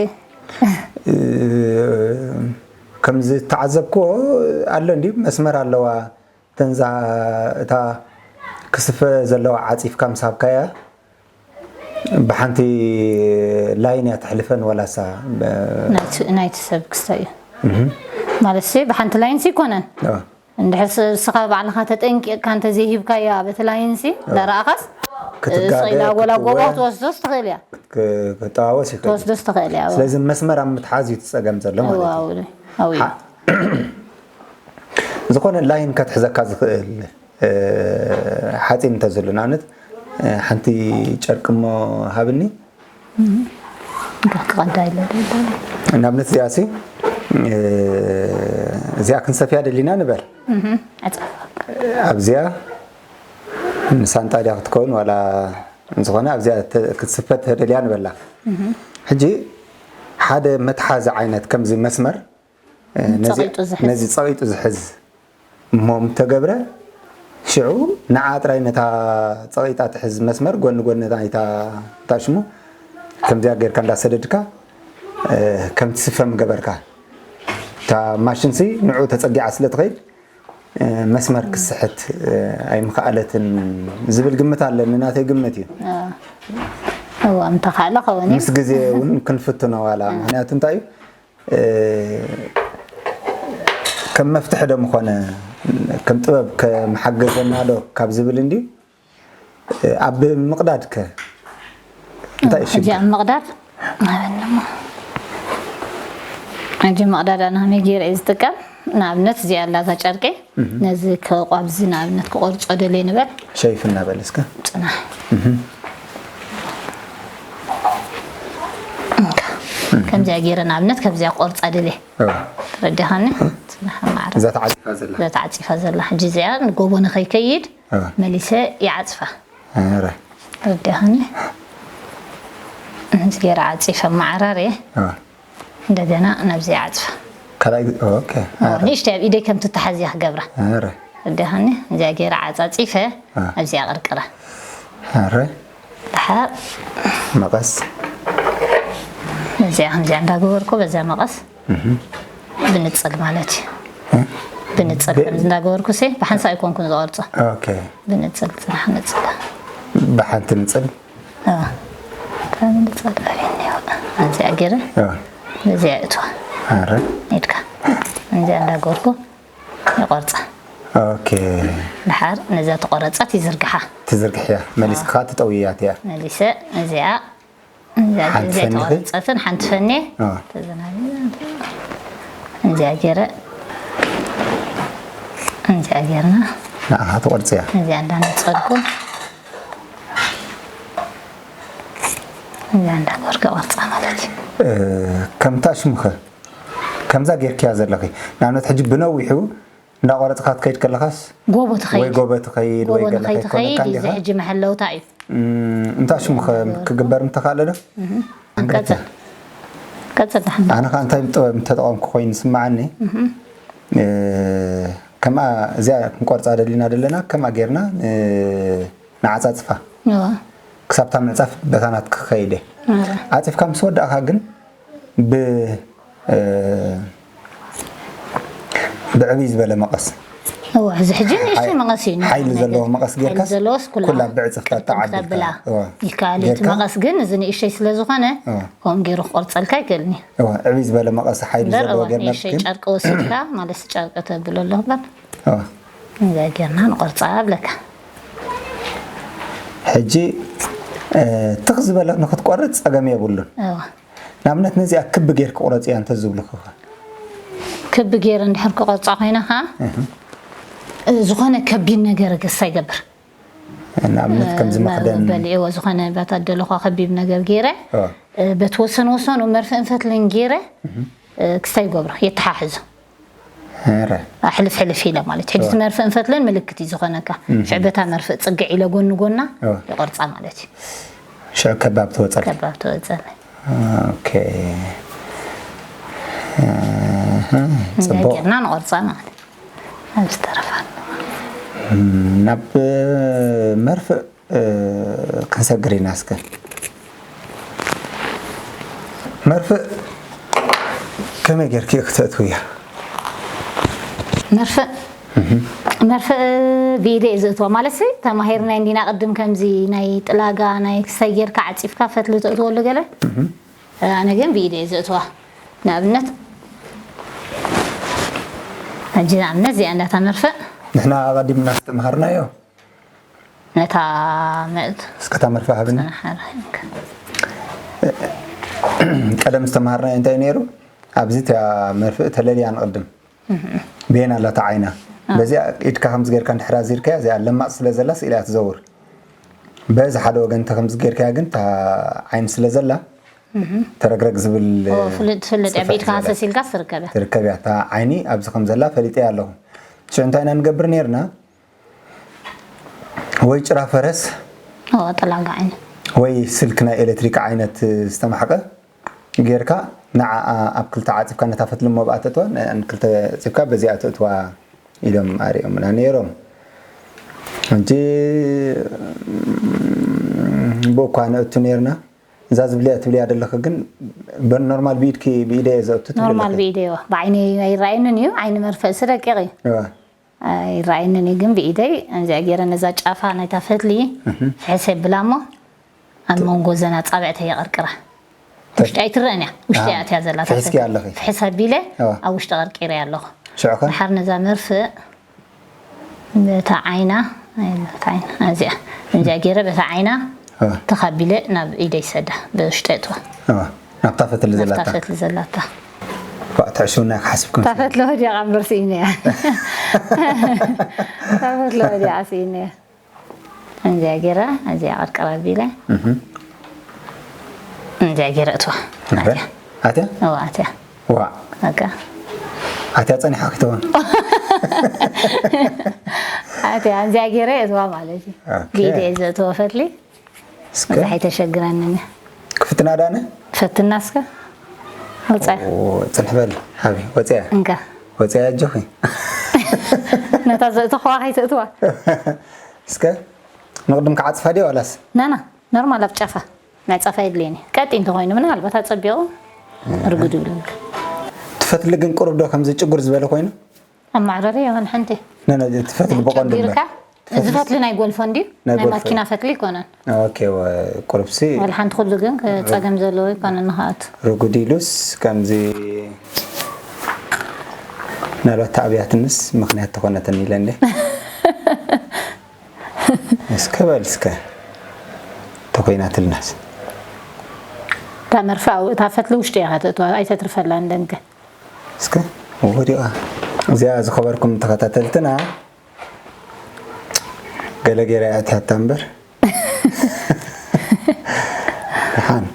ከም ዝተዓዘብክዎ ኣሎ እንዲ መስመር ኣለዋ ተንዛ እታ ክስፈ ዘለዋ ዓፂፍካ ምስ ሃብካያ ብሓንቲ ላይን እያ ተሕልፈን ወላሳ ናይቲ ሰብ ክስታይ እዩ ማለት ብሓንቲ ላይን ሲ ይኮነን እንድሕር ንስኻ ባዕልኻ ተጠንቂቕካ እንተዘይሂብካያ በቲ ላይንሲ እንዳረኣኻስ ክትጋገ ስቕ ኢላ ወላ ጎቦ ክትወ- ክትወስዶስ ትኽእል እያ ክ- ክጠዋወስ ይኽእል እዩ። ትወስዶስ ትኽእል እያ እዋ። ስለዚ መስመር ኣብ ምትሓዝ እዩ እቲ ፀገም ዘሎ ማለት እዩ። እዋ፣ እዋ፣ እዋ። ሓ- ዝኾነ ላይን ከትሕዘካ ዝኽእል እ፣ ሓፂን እንተዝህሉ ንኣብነት እ፣ ሓንቲ ጨርቂ እሞ ሃብኒ ክቐዳ ኢለ ንኣብነት እዚኣ ሲ እ፣ እዚኣ ክንሰፍያ ደሊና ንበል ኣብዚኣ ንሳንጣ ድያ ክትከውን ዋላ ዝኾነ ኣብዚኣ ክትስፈት ተደልያ ንበላ ሕጂ ሓደ መትሓዚ ዓይነት ከምዚ መስመር ነዚ ጸቒጡ ዝሕዝ። ነዚ ጸቒጡ ዝሕዝ እሞ ምተገብረ ሽዑ ንዓ ጥራይ ነታ ጸቒጣ ትሕዝ መስመር ጎኒ ጎኒ ናይታ እንታይ ሽሙ ከምዚኣ ጌርካ እንዳሰደድካ ከምቲ ስፈ ምገበርካ እታ ማሽንሲ ንዑ ተጸጊዓ ስለ ትኸይድ መስመር ክስሕት ኣይምኸኣለትን ዝብል ግምት ኣለኒ ናተይ ግምት እዩ እዋ፣ እንተኻእለ ከወኒ። ምስ ግዜ እውን ክንፍትኖ ዋላ። ምኽንያቱ እንታይ እዩ? እ፣ ከም መፍትሒ ዶ ምኾነ፣ ከም ጥበብ ከመሓገዘና ዶ ካብ ዝብል እንድዩ። እ፣ ኣብ ምቕዳድ ከ እንታይ እዩ ሕጂ ሽግር? ኣብ ምቕዳድ ማለት እሞ፣ ሕጂ ምቕዳድ ኣነ ከመይ ገይረ እየ ዝጥቀም? ንኣብነት እዚኣ ኣላ እዛ ጨርቂ፣ ነዚ ከቋ ኣብዚ ንኣብነት ክቆርጾ ደልየ ንበል። ሸይፍ እናበል እስከ። ጽናሕ። እንካ። ከምዚኣ ገይረ ንኣብነት ከምዚኣ ቆርጻ ደልየ። እዋ። ተረዲኻኒ? ጽናሕ ማዕረ። እዛ ተዓፂፋ ዘላ። እዛ ተዓፂፋ ዘላ። ሕጂ እዚኣ ንጎቦ ንኸይከይድ እዋ። መሊሰ ይዓፅፋ። ኧረ። ተረዲኻኒ? እዚ ገይረ ዓፂፈ ማዕራርየ። እዋ። እንደገና ናብዚ ይዓፅፋ። ካልኣይ ግ-፣ ኦኬ። ኧረ። ንእሽተይ ኣብ ኢደይ ከም ትተሓዝያ ክገብራ። ኧረ። ተረዲኻኒ? እዚኣ ገይረ ዓፃፂፈ እ። ኣብዚኣ ቅርቅራ። ኧረ። ድሓር መቐስ። እዚኣ ከምዚኣ እንዳገበርኩ በዛ መቐስ ብንፅል ማለት እዩ። ብንፅል ከምዚ እንዳገበርኩ ሲ ብሓንሳእ ኣይኮንኩን ዝቐርፆ። ኦኬ። ብንፅል ፅናሕ ንፅል። ብሓንቲ ንፅል። እዋ። እታ ንፅል ኣበይ እኒኦ? ኣብዚኣ ገይረ እዋ። በዚኣ እትዋ። ኧረ። ኢድካ ከምዚኣ እንዳገበርኩ ይቆርፃ። ኦኬ። ድሓር ነዛ ተቆረፀት ይዝርግሓ። ትዝርግሕያ። መሊስካ ትጠውያት እያ። መሊሰ እዚኣ እዚኣ ሓንቲ እዚኣ ፈኒኺ? ተቆረፀትን ሓንቲ ፈኔ አ። ተዘናቢ እዚኣ ገይረ እዚኣ ገይርና ንዓኻ ትቆርፅያ። እዚኣ እንዳነፀልኩ እዚኣ እንዳገበርኩ ቆርፃ ማለት እዩ። እ፣ ከምታ ሽምኸ ከምዛ ጌርክያ ዘለኺ ንኣብነት ሕጂ ብነዊሑ እንዳቆረፅካ ትከይድ ከለኻስ ጎቦ ወይ ትኸይድ ጎበ ትኸይድ ወይ ጎቦ ገለ ንኸይትኸይድ ከይኮነካ እዚ እንዲኻ? ሕጂ መሐለውታ እዩ። እም፣ እንታይ ሽሙ ከ ክግበር እንተኻእለ ዶ? ቀፅል ቀፅል ዳሕና ኣነ ከዓ እንታይ ጥበብ እንተጠቐምኩ ኮይኑ ዝስምዓኒ እ፣ ከምኣ እዚኣ ክንቆርፃ ደሊና ደለና ከምኣ ጌርና እ፣ ንዓፃፅፋ እዋ። ክሳብታ ምዕፃፍ በታ ናትኪ ክኸይድ እየ እዋ። ዓፂፍካ ምስ ወዳእኻ ግን ብ እ፣ ብዕብይ ዝበለ መቐስ እዋ፣ እዚ ሕጂ ንእሽተይ መቐስ እዩ። ሓይሊ ዘለዎ መቐስ ጌርካስ ዘለዎስ ኩላ ኩላ ብዕፅፍታ ቅድም ተዓቢልካ ክተብላ እዋ። ይከኣል እዩ። እቲ ጌርካ? መቐስ ግን እዚ ንእሽተይ ስለ ዝኾነ እዋ። ከምኡ ገይሩ ክቆርፀልካ ይክእልኒ እዋ፣ ዕብይ ዝበለ መቐስ ሓይሊ እምበር ዘለዎ እዋ ጌርና ንእሽተይ ጨርቂ ወሲድካ ማለት ጨርቂ ተብሎ ኣሎ እምበር እዋ። እዛ ጌርና ንቆርፃ እብለካ። ሕጂ እ፣ ትኽ ዝበለ ንክትቆርፅ ፀገም የብሉን እዋ። ንኣብነት ነዚኣ ክቢ ጌርክ ቁረፅያ እንተዝብሉኽኸ ክቢ ገይረ እንድሕር ክቆርፃ ኮይነ ከዓ ዝኾነ ከቢድ ነገር ግሳ ይገብር ንኣብነት ከምዚ መኽደን በሊዕዎ ዝኾነ ባታ ደለኳ ከቢድ ነገር ገይረ እዋ። በቲ ወሰን ወሰኑ መርፍእን ፈትልን ገይረ ክስታይ ይገብሮ የተሓሕዞ ኧረ ሕልፍ ሕልፍ ኢለ ማለት ሕጂ እቲ መርፍእን ፈትልን ምልክት እዩ ዝኾነካ ሽዕ በታ መርፍእ ፅግዕ ኢለ ጎኒ ጎና እዋ። ይቆርፃ ማለት እዩ ሽዑ ከባብ ትወፀል ከባብ ትወፀል ኦኬ እንዲያ ፅቡቅ ጌርና ንቆርፃ ማለት ኣብ ዝተረፋ ናብ መርፍእ ክንሰግር ኢና እስከ መርፍእ ከመይ ጌርኪ ክተእትውያ መርፍእ መርፍእ ብኢደ እዩ ዘእትዋ ማለት ሲ ተማሂርና እንዲና ቅድም ከምዚ ናይ ጥላጋ ናይ ክሳይ ጌርካ ዓፂፍካ ፈትሊ ተእትወሉ ገለ ኣነ ግን ብኢደ እዩ ዘእትዋ ንኣብነት ሕጂ ንኣብነት እዚኣ እንዳታ መርፍእ ንሕና ኣቐዲምና ዝተምሃርናዮ ነታ መእት እስከታ መርፍእ ሃብኒ ቀደም ዝተምሃርናዮ እንታይ ነይሩ ኣብዚ እታ መርፍእ ተለልያ ንቕድም ቤና ኣላታ ዓይና በዚኣ ኢድካ ከምዚ ጌርካ እንድሕር ኣዚርካያ እዚኣ ለማፅ ስለ ዘላ ስኢላ እያ ትዘውር በዚ ሓደ ወገን እንተ ከምዚ ጌርካያ ግን እታ ዓይኒ ስለ ዘላ ተረግረግ ዝብል ፍልጥ ፍልጥ እያ ብኢድካ ሃሰስ ኢልካ ትርከብ እያ ትርከብ እያ እታ ዓይኒ ኣብዚ ከም ዘላ ፈሊጠያ ኣለኹ ሽዑ እንታይ ኢና ንገብር ነርና ወይ ጭራ ፈረስ ጠላጋ ዓይኒ ወይ ስልክ ናይ ኤሌክትሪክ ዓይነት ዝተማሕቀ ጌርካ ንዓኣ ኣብ ክልተ ዓፂፍካ ነታ ፈትሊ ሞብኣ ተእትዋ ንኣን ክልተ ኣፂፍካ በዚኣ ተእትዋ ኢሎም ኣሪኦምና ነይሮም ሕጂ ብእኳ ነእቱ ነርና እዛ ዝብልያ ትብልያ ዘለኺ ግን ኖርማል ብኢድኪ ብኢደ እየ ዘእቱ ትብል ኖርማል ኣለኺ። ብኢደይ እዋ ብዓይነይ ኣይረኣየንን እዩ ዓይኒ መርፍእሲ ደቂቕ እዩ እዋ። ኣይረኣየንን እዩ ግን ብኢደይ እንዚኣ ገይረ ነዛ ጫፋ ናይታ ፈትሊ ሕሰ ብላ እሞ ኣብ መንጎ ዘን ኣጻብዕተይ የቐርቅራ። ውሽጢ ኣይትረኣን እያ። ውሽጢ ኣዎ። ኣትያ ዘላ ፍሕስኪ ኣለኺ። ፍሕስ ኣቢለ ኣዎ። ኣብ ውሽጢ ቀርቂረ ኣለኹ። ሽዑ ከ? ድሓር ነዛ መርፍእ በታ ዓይና፣ ኣይ፣ በታ ዓይና፣ እዚኣ፣ እዚኣ ገይረ በታ ዓይና ኣዎ። ተኻቢለ ናብ ኢደይ ሰዳ፣ ብውሽጢ እትዋ። ኣዎ። ናብታ ፈትሊ ናብታ ዘላታ። ፈትሊ ዘላታ። ባ፣ ትዕሽውና ክሓስብኩም እታ ፈትሊ ወዲቓ እምበር ስኢነ እያ። እታ ፈትሊ ወዲቓ ስኢነ እያ። እዚኣ ገይረ፣ እዚኣ ቀርቀር ኣቢለ። እህ። እዚኣ ገይረ እትዋ። እህ። ኣትያ። ኣትያ? እዋ፣ ኣትያ። ዋ። በቃ። ኣትያ ጸኒሓ ክትውን። ኣትያ፣ እዚኣ ገይረ እትዋ ማለት እዩ። ኦኬ። ብኢደ እየ ዘእትዎ ፈትሊ። እስከ። እዛ ኣይተሸግረንን እያ። ክፍትና ዳነ? ፈትና እስከ። ወጻ። ኦ፣ ጽንሕ በል፣ ሓቢ፣ ወጽያ። እንካ። ወጽያ ኣጆኺ። ነታ ዘእተኽዋ ከይተእትዋ። እስከ፣ ንቕድም ክዓጽፋ ድዩ ዋላስ? ናና፣ ኖርማል ኣብ ጫፋ። ምዕጻፍ ኣየድልየን እዩ። ቀጢን እንተኾይኑ ምናልባት ኣጸቢቑ ርጉድ ይብለካ። ትፈትሊ ግን ቁሩብ ዶ ከምዚ ጭጉር ዝበለ ኮይኑ? ኣብ ማዕረሪ የሆን ሓንቲ። ነ፣ ነ፣ ትፈትሊ ብቐንዱ እምበር። ጨጊርካ፣ እዚ ትፈትሊ ፈትሊ ናይ ጎልፎ እንድዩ? ናይ ናይ ጎልፎ። ማኪና ፈትሊ ኣይኮነን። ኦኬ፣ ወ-፣ ቁሩብሲ ወላ ሓንቲ ኩሉ ግን ከ-፣ ጸገም ዘለዎ ኣይኮነን ንኽኣቱ። ርጉድ ኢሉስ ከምዚ ምናልባት ተኣብያትንስ ምኽንያት ተኾነተን ኢለ እንደ። እስከ በል እስከ ተኾይናትልናስ። እታ መርፍእ፣ እታ ፈትሊ ውሽጢ ኢኻ ተእትዋ፣ ኣይተትርፈላን ደንገ። እስከ ወዲቓ። እዚኣ ዝኸበርኩም ተኸታተልትና፣ ገለ ገይራ እያ እቲኣታ እምበር። ደሓን።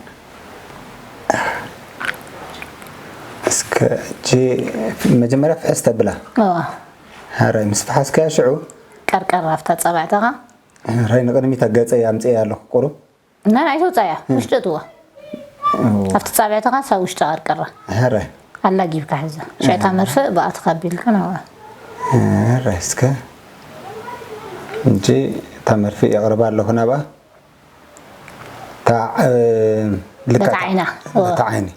እስከ እጂ መጀመርያ ፍሕስ ተብላ። እዋ። ሃራይ ምስ ፈሓስካያ ሽዑ? ቀርቀር ኣብታ ጸባዕተኻ? ሃራይ ንቕድሚት ገጸይ ኣምጽኤያ ኣለኹ ቁሩብ። እና ኣይትውጻያ፣ እም። ውሽጢ እትዋ። እዎ። ኣብቲ ጻብዕትኻ እሳ ውሽጢ ቀርቀራ። ሃራይ። ኣላጊብካ ሕዛ። ሽዕታ መርፍእ ብኣትኻ ኣቢልካ ናብኣ። ሃራይ እስከ። እንጂ እታ መርፍእ የቕርባ ኣለኹ ናብኣ። እታ፣ እ፣ ልካ በታ ዓይና። በታ ዓይኒ።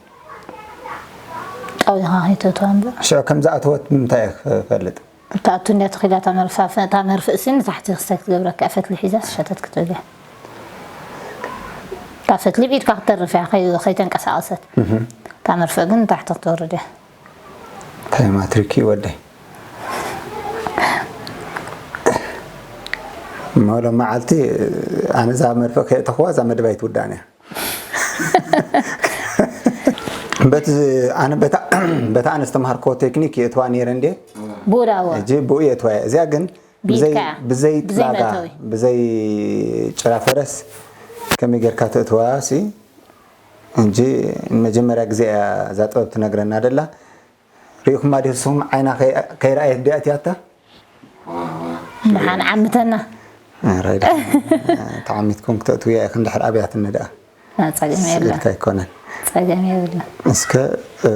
ጠዊኻ ከይተእትዋ እምበር። ሽዑ ከም ዝኣተወት ብምንታይ እየ ክፈልጥ? እታ ኣቱ እንድያ ተኺላ እታ መርፍ-፣ እታ መርፍእ ሲ ንታሕቲ ክስታይ ክትገብረካ እያ፣ ፈትሊ ሒዛ ሸተት ክትብል እያ። እታ ፈትሊ ብኢድካ ክትተርፍ እያ፣ ከይ-፣ ከይተንቀሳቐሰት። እህ። እታ መርፍእ ግን ንታሕቲ ክትወርድ እያ። እንታይ ማትሪክ እዩ ወደይ? እሞ ሎም መዓልቲ ኣነ እዛ መርፍእ ከየእተኽዋ እዛ መደብ ኣይትውዳእን እያ። በቲ ኣነ በታ፣ በታ ኣነ ዝተምሃርክዎ ቴክኒክ የእትዋ ነይረ እንዴ? ብኡ ዳዎ። ሕጂ ብኡ የእትዋ እየ። እዚኣ ግን ብዘይ፣ ብኢድካ። ብዘይ ብዘይ ጥላጋ፣ መእተዊ። ብዘይ ጭራ ፈረስ ከመይ ጌርካ ተእትዋ ሲ? ሕጂ ንመጀመርያ ግዜ እያ እዛ ጥበብ ትነግረና ደላ። ሪኢኹማ ዲኹም? ዓይና ከይ-፣ ከይረኣየት ድያ እቲኣታ? ደሓን ዓምተና። ኧረ፣ ደሓን። ተዓሚትኩም ክተእትውያ ኢኽን ድሕር ኣብያትኒ ደኣ። ና፣ ጸገም የለን። ስእልካ ኣይኮነን። ጸገም የብለን። እስከ፣ እ፣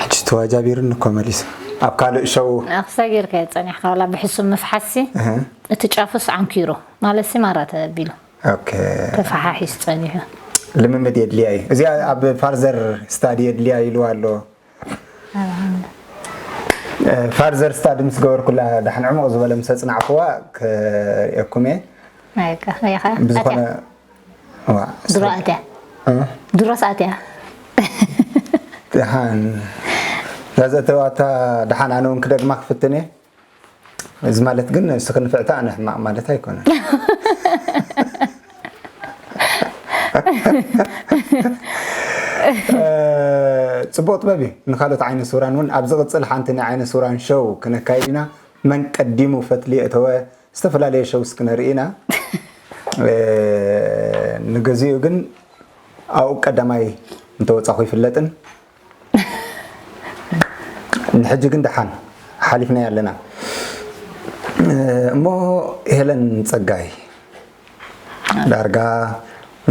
ሕጂ ተዋጃቢሩኒ እኮ መሊሱ። ኣብ ካልእ ሸው ኣኽሳ ጌርካ ጸኒሕካ፣ ዋላ ብሕሱም ምፍሓስሲ፣ እህ። እቲ ጫፉስ ዓንኪሩ፣ ማለትሲ ማራ ተቢሉ። ኦኬ። ተፈሓሒሱ ጸኒሑ። ልምምድ የድልያ እዩ። እዚኣ ኣብ ፋርዘር ስታዲ የድልያ ኢሉ ኣሎ። ኣልሓምዱ። እ፣ ፋርዘር ስታዲ ምስ ገበርኩላ፣ ደሓን ዕሙቕ ዝበለ ምስ ኣጽናዕኩዋ ክርእየኩም እየ። ኣይካ፣ ሪኢኻ? ብዝኾነ፣ ኣትያ። ዋ፣ ድሮ ኣትያ። እ? ድሮስ ኣትያ። ደሓን። እዛ ዘእተዋታ ደሓን ኣነ እውን ክደግማ ክፍትን እየ። እዚ ማለት ግን ንስኺ ንፍዕቲ ኣነ ሕማቕ ማለት ኣይኮነን። እ፣ ጽቡቕ ጥበብ እዩ። ንኻልኦት ዓይነ ስውራን እውን ኣብ ዝቕጽል ሓንቲ ናይ ዓይነ ስውራን ሾው ክነካይድ ኢና። መን ቀዲሙ ፈትሊ የእተወ፣ ዝተፈላለየ ሾውስ ክነርኢ ኢና። እ፣ ንግዚኡ ግን ኣብኡ ቀዳማይ እንተወጻኹ ይፍለጥን። ንሕጂ ግን ደሓን ሓሊፍናዮ ኣለና። እሞ ሄለን ጸጋይ፣ ዳርጋ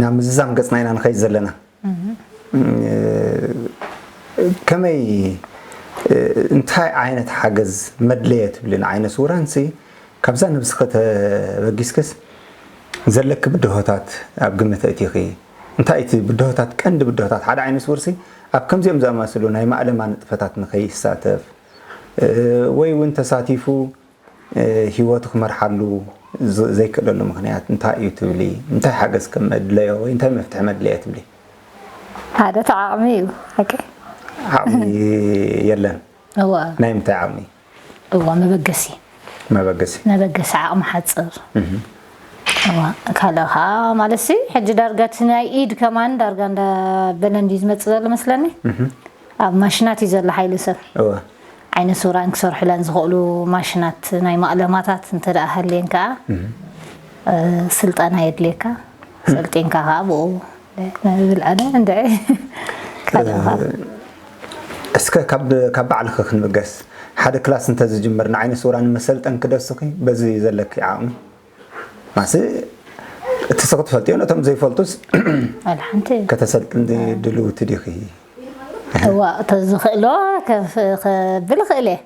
ናብ ምዝዛም ገጽና ኢና ንኸይድ ዘለና። ከመይ፣ እንታይ ዓይነት ሓገዝ መድለየ ትብሊ ንዓይነ ስውራንሲ? ካብዛ ነብስኺ ተበጊስክስ ዘለኪ ብድሆታት ኣብ ግምት ኣእቲኺ፣ እንታይ እቲ ብድሆታት፣ ቀንዲ ብድሆታት ሓደ ዓይነ ስውርሲ ኣብ ከምዚኦም ዝኣመሰሉ ናይ ማእለማ ንጥፈታት ንኸይሳተፍ፣ እ፣ ወይ እውን ተሳቲፉ፣ እ፣ ህይወቱ ክመርሓሉ ዝ-፣ ዘይክእለሉ ምኽንያት እንታይ እዩ ትብሊ? እንታይ ሓገዝ ከም መድለዮ ወይ እንታይ መፍትሒ መድለዮ ትብሊ? ሓደ እቲ ዓቕሚ እዩ። ሓቂ ዓቕሚ የለን። እዋ ናይ ምንታይ ዓቕሚ? እዋ መበገሲ መበገሲ። መበገሲ ዓቕሚ ሓፅር። እዋ ካልእ ከዓ ማለት ሲ ሕጂ ዳርጋ እቲ ናይ ኢድ ከማን ዳርጋ እንዳበለ እንድዩ ዝመፅእ ዘሎ መስለኒ። ኣብ ማሽናት እዩ ዘሎ ሓይሊ ሰብ። እወ ዓይነ ስውራን ክሰርሑለን ዝኽእሉ ማሽናት ናይ ማእለማታት እንተ ደኣ ሃልየን ከዓ ስልጠና የድልየካ። ሰልጢንካ ከዓ ብኡ ንብል ኣነ እንድዒ ካልእ ከዓ እስከ ካብ ካብ ባዕልኺ ክንብገስ ሓደ ክላስ እንተዝጅምር ንዓይነ ስውራን መሰልጠን ክደስኺ በዚ ዘለኪ ዓቕሚ ማሲ እቲ ስኺ ትፈልጥዮ ነቶም ዘይፈልጡስ ኣልሓንቲ ከተሰልጥን ድልውቲ ዲኺ? እዋ ተዝኽእሎ ከብል እኽእል እየ።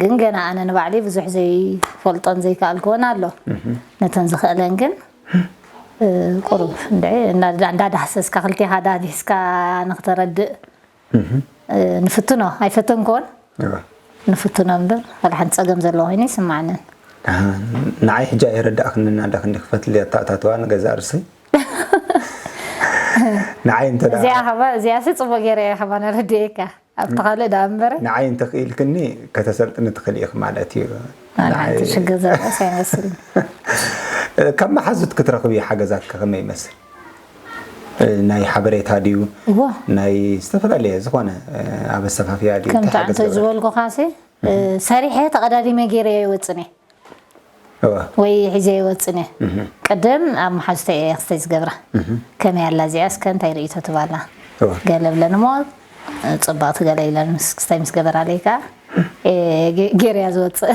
ግን ገና ኣነ ንባዕለይ ብዙሕ ዘይፈልጦን ዘይከኣልክዎን ኣሎ። ነተን ዝኽእለን ግን ቁሩብ እንድዒ እንዳዳህሰስካ ክልቴኻ ዳህሲስካ ንክተረድእ ንፍትኖ ኣይፈተንክዎን። ንፍትኖ እምበር ዋላ ሓንቲ ፀገም ዘለዎ ኮይኑ ይስማዓንን። ንዓይ ሕጂ ኣይረዳእክንን ኣላ ክንዲ ክፈትሊ ኣተኣታትዋ ንገዛእ ርእሰይ ንዓይ እንተ ደኣ እዚኣ ኸባ እዚኣሲ ፅቡቅ ገይረ እየ ኸባ ነረድኤካ ኣብቲ ካልእ ደኣ እምበረ ንዓይ እንተኽኢልክኒ ከተሰልጥኒ ትኽእል ኢኺ ማለት እዩ። ንዓይ ሓንቲ ሽግር ዘለስ ኣይመስልን። ካብ መሓዙት ክትረኽቢ ሓገዛት ከ ከመይ ይመስል? ናይ ሓበሬታ ድዩ እዋ ናይ ዝተፈላለየ ዝኾነ ኣብ ኣሰፋፍያ ድዩ ከምቲ እንታይ ሓገዝ ኣንተ ገብረ? ዝበልኩኻሲ ሰሪሐ ተቐዳዲመ ገይረ ይወፅን እየ እዋ ወይ ሒዘ ይወፅን እየ። ቅድም ኣብ መሓዙተ እየ ክስተይ ዝገብራ ከመይ ኣላ እዚኣ እስከ እንታይ ርእቶ ትባላ እዋ ገለ ብለን እሞ ፅባቕቲ ገለ ኢለን ምስ ክስታይ ምስ ገበራለይ ከዓ ገይርያ ዝወፅእ።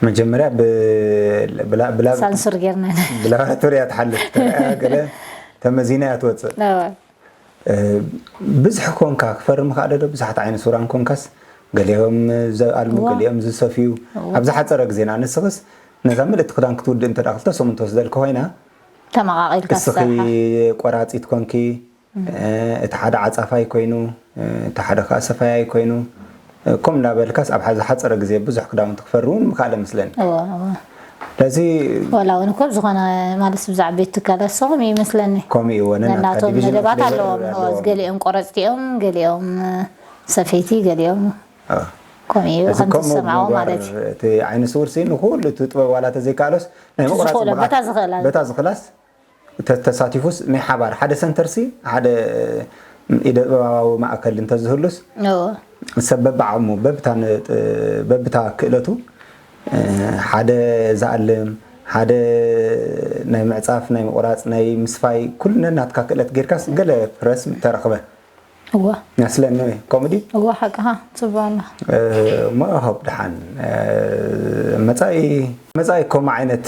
መጀመርያ ብላብራቶርያ ሳንሱር ጌርና ትሓልፍ ገለ ተመዚና እያ ትወፅእ። ብዙሕ ኮንካ ክፈርም ከዓ ዶ ብዙሓት ዓይነት ሱራን ኮንካስ ገሊኦም ዝኣልሙ ገሊኦም ዝሰፍዩ ኣብ ዝሓፀረ ግዜና ንስኽስ ነዛ ምልእቲ ክዳን ክትውድእ እንተ ክልተ ሰሙን ትወስደልካ ኮይና ተመቃቂልካ እስኺ ቆራፂት ኮንኪ እቲ ሓደ ዓፃፋይ ኮይኑ እቲ ሓደ ከዓ ሰፋያይ ኮይኑ ከም እንዳበልካስ ኣብ ዝሓፀረ ግዜ ብዙሕ ክዳውንቲ ክፈሪ እውን ምክኣለ መስለኒ። ስለዚ ዋላ እውን እኮ ብዝኾነ ማለት ብዛዕባ ቤት ትካላት ሰኹም እዩ ይመስለኒ። ከምኡ እዩ ወነ ናትካ ናቶም ዲቪዥን መደባት ኦፍ ሌበር ኣለዎም ኣለዎም። ገሊኦም ቆረፅቲ እዮም ገሊኦም ሰፈይቲ ገሊኦም ኣዎ። ከምኡ እዩ እዚ ከምቲ ከምኡ ዝሰማዖ ምግባር ማለት እዩ። እቲ ዓይነ ስውር ሲ ንኩሉ እቲ ጥበብ ዋላ ተዘይከኣሎስ ናይ ምቁራፅ ዝኽእሎ ብቕዓት በታ ዝኽእላ በታ ዝኽእላስ ተ- ተሳቲፉስ ናይ ሓባር ሓደ ሰንተር ሲ ሓደ ኢደ ጥበባዊ ማእከል እንተዝህሉስ እዎ። ሰብ በብዓቕሙ በብታ ነ- በብታ ክእለቱ ሓደ ዝኣልም ሓደ ናይ ምዕፃፍ ናይ ምቑራፅ ናይ ምስፋይ ኩሉ ነናትካ ክእለት ጌርካስ ገለ ፕረስ ተረኽበ እዋ መስለኒ። ከምኡ ድዩ? እዋ ሓቅኻ ጽቡቕ ኣሎ። እሞ ሆፕ ደሓን መፃኢ መፃኢ ከምኡ ዓይነት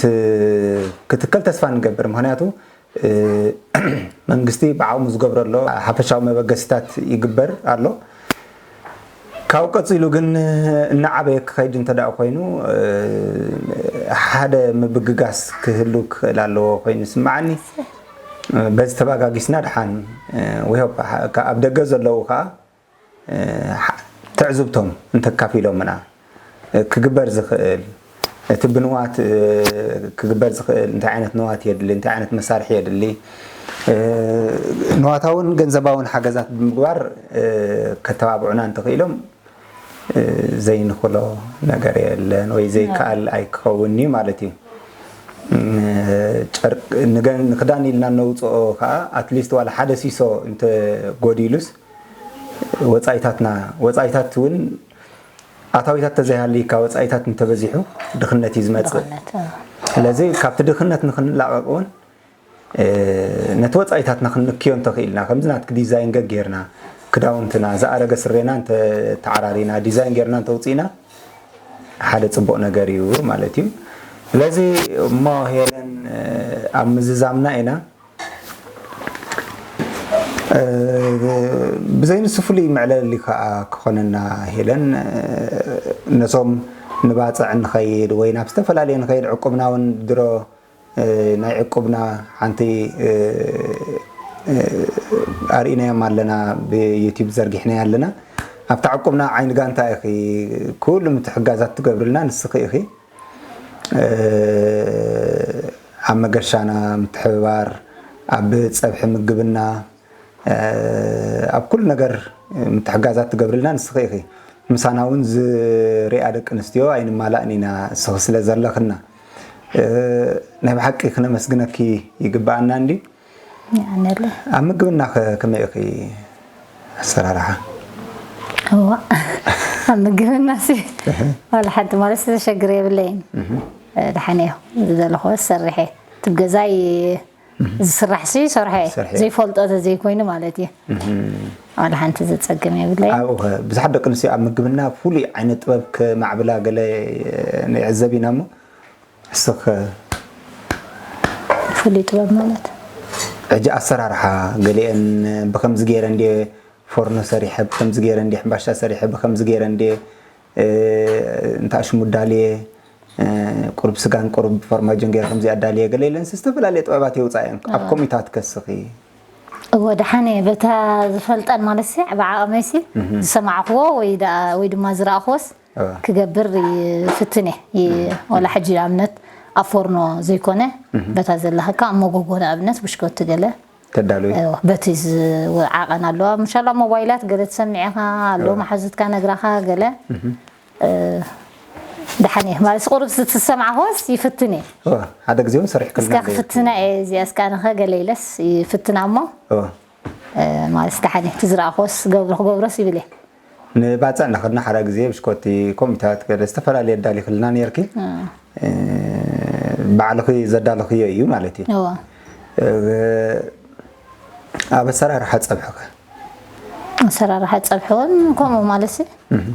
ክትከል ተስፋ ንገብር። ምክንያቱ መንግስቲ ብዓቕሙ ዝገብሮ ኣሎ፣ ሓፈሻዊ መበገሲታት ይግበር ኣሎ። ካብኡ ቀፂሉ ግን እናዓበየ ክኸይድ እንተ ደኣ ኮይኑ ሓደ ምብግጋስ ክህሉ ክኽእል ኣለዎ ኮይኑ ይስምዓኒ። በዚ ተባጋጊስና ደሓን ወይ ሆፕ ኣብ ደገ ዘለዉ ከዓ ትዕዝብቶም እንተካፊሎምና ክግበር ዝኽእል እቲ ብንዋት ክግበር ዝኽእል እንታይ ዓይነት ንዋት የድሊ እንታይ ዓይነት መሳርሒ የድሊ ንዋታውን ገንዘባውን ሓገዛት ብምግባር ከተባብዑና እንተኽኢሎም ዘይንኽሎ ነገር የለን ወይ ዘይከኣል ኣይክኸውን እዩ ማለት እዩ። ንክዳን ኢልና ነውፅኦ ከዓ ኣትሊስት ዋላ ሓደ ሲሶ እንተጎዲሉስ ወፃኢታትና ወፃኢታት እውን ኣታዊታት ተዘይሃልይካ ወፃኢታት እንተበዚሑ ድኽነት እዩ ዝመፅእ። ስለዚ ካብቲ ድኽነት ንክንላቐቕ እውን ነቲ ወፃኢታትና ክንንክዮ እንተኽኢልና ከምዚ ናትኪ ዲዛይን ገጌርና ክዳውንትና ዝኣረገ ስሬና እንተተዓራሪና ዲዛይን ጌርና እንተውፅእና ሓደ ፅቡቕ ነገር እዩ ማለት እዩ። ስለዚ እሞ ሄለን ኣብ ምዝዛምና ኢና ብዘይ ንሱ ፍሉይ መዕለሊ ከዓ ክኾነና ሄለን ነቶም ንባፅዕ ንኸይድ ወይ ናብ ዝተፈላለየ ንኸይድ ዕቁብና እውን ድሮ ናይ ዕቁብና ሓንቲ ኣርእናዮም ኣለና ብዩቲብ ዘርጊሕናዮ ኣለና ኣብታ ዕቁብና ዓይኒ ጋንታ ኢኺ ኩሉ ምትሕጋዛት ትገብርልና ንስኺ ኢኺ ኣብ መገሻና ምትሕብባር፣ ኣብ ጸብሒ ምግብና፣ ኣብ ኩሉ ነገር ምትሕጋዛት ትገብርልና ንስኺ ኢኺ። ምሳና እውን ዝሪኣ ደቂ ኣንስትዮ ኣይንማላእን ኢና፣ እስኺ ስለ ዘለኽና። ናይ ብሓቂ ክነመስግነኪ ይግብኣና እንዲ። የቐንየለይ። ኣብ ምግብና ከ ከመይ ኢኺ ኣሰራርሓ? እዋ፣ ኣብ ምግብና ሲ ዋላ ሓንቲ ማለት ዘሸግር የብለይን። ደሓን እየ ዝደለኹ ሰሪሐ። እቲ ገዛይ ዝስራሕ ሲ ሰርሐ እየ። ሰርሐ። ዘይፈልጦ ተዘይኮይኑ ማለት እዩ። ዋላ ሓንቲ ዘጸግም የብለይን። ኣብኡ ከ ብዙሓት ደቂ ኣንስትዮ ኣብ ምግብና ፍሉይ ዓይነት ጥበብ ከማዕብላ ገለ ንዕዘብ ኢና እሞ፣ እስኽ ፍሉይ ጥበብ ማለት? ሕጂ ኣሰራርሓ ገሊአን ብኸምዚ ገይረ እንድየ ፎርኖ ሰሪሐ፣ ብኸምዚ ገይረ እንድየ ሕምባሻ ሰሪሐ፣ ብኸምዚ ገይረ እንድየ፣ እ፣ እንታሽሙ ዳልየ፣ እ፣ ቁሩብ ስጋን ቁሩብ ፎርማጆን ገይረ ከምዚ ኣዳልየ ገለ ኢለንስ ዝተፈላለየ ጥበባት የውፅኣ እየን። ኣብ ኮሚታት ከስኺ? እወ፣ ደሓነ በታ ዝፈልጠን ማለት ሲ፣ ብዓቐመይ ሲ፣ ዝሰማዕኽዎ ወይ ደኣ፣ ወይ ድማ ዝረኣኽዎስ እወ። ክገብር ይፍትን እየ። ይ-፣ ወላ ሕጂ ንኣብነት ኣብ ፎርኖ ዘይኮነ፣ በታ ዘለኸካ ኣብ መጎጎ ንኣብነት ብሽኮቲ ገለ ተዳሉ እዩ። እወ፣ በቲ ዝ-፣ ዓቐን ኣለዋ። ምሻላ ሞባይላት ገለ ትሰምዕ ኢኻ፣ ኣሎ እወ። መሓዙትካ ነግራኻ ገለ። እ፣ ደሓን እየ። ማለት ቁሩብ ዝትሰማዕኽዎስ ይፍትን እየ። እወ፣ ሓደ ግዜ እውን ሰሪሕክልና እስካ ዶ? ክፍትና እየ፣ እዚኣ እስካ ንኸ ገለ ኢለስ ይፍትና እሞ። እወ። እ፣ ማለት ደሓን እየ። እቲ ዝረኣኽዎስ ገብሮ ክገብሮስ ይብል እየ። ንባጽዕ እናኸድና ሓደ ግዜ ብሽኮቲ ኮሚታት ገለ ዝተፈላለየ ኣዳሊኽልና ነይርኪ። እ። እ፣ ባዕልኺ ዘዳለኽዮ እዩ ማለት እዩ። እወ። እ፣ ኣብ ኣሰራርሓ ጸብሕኸ? ኣሰራርሓ ጸብሒ እውን ከምኡ ማለት ሲ። እህ።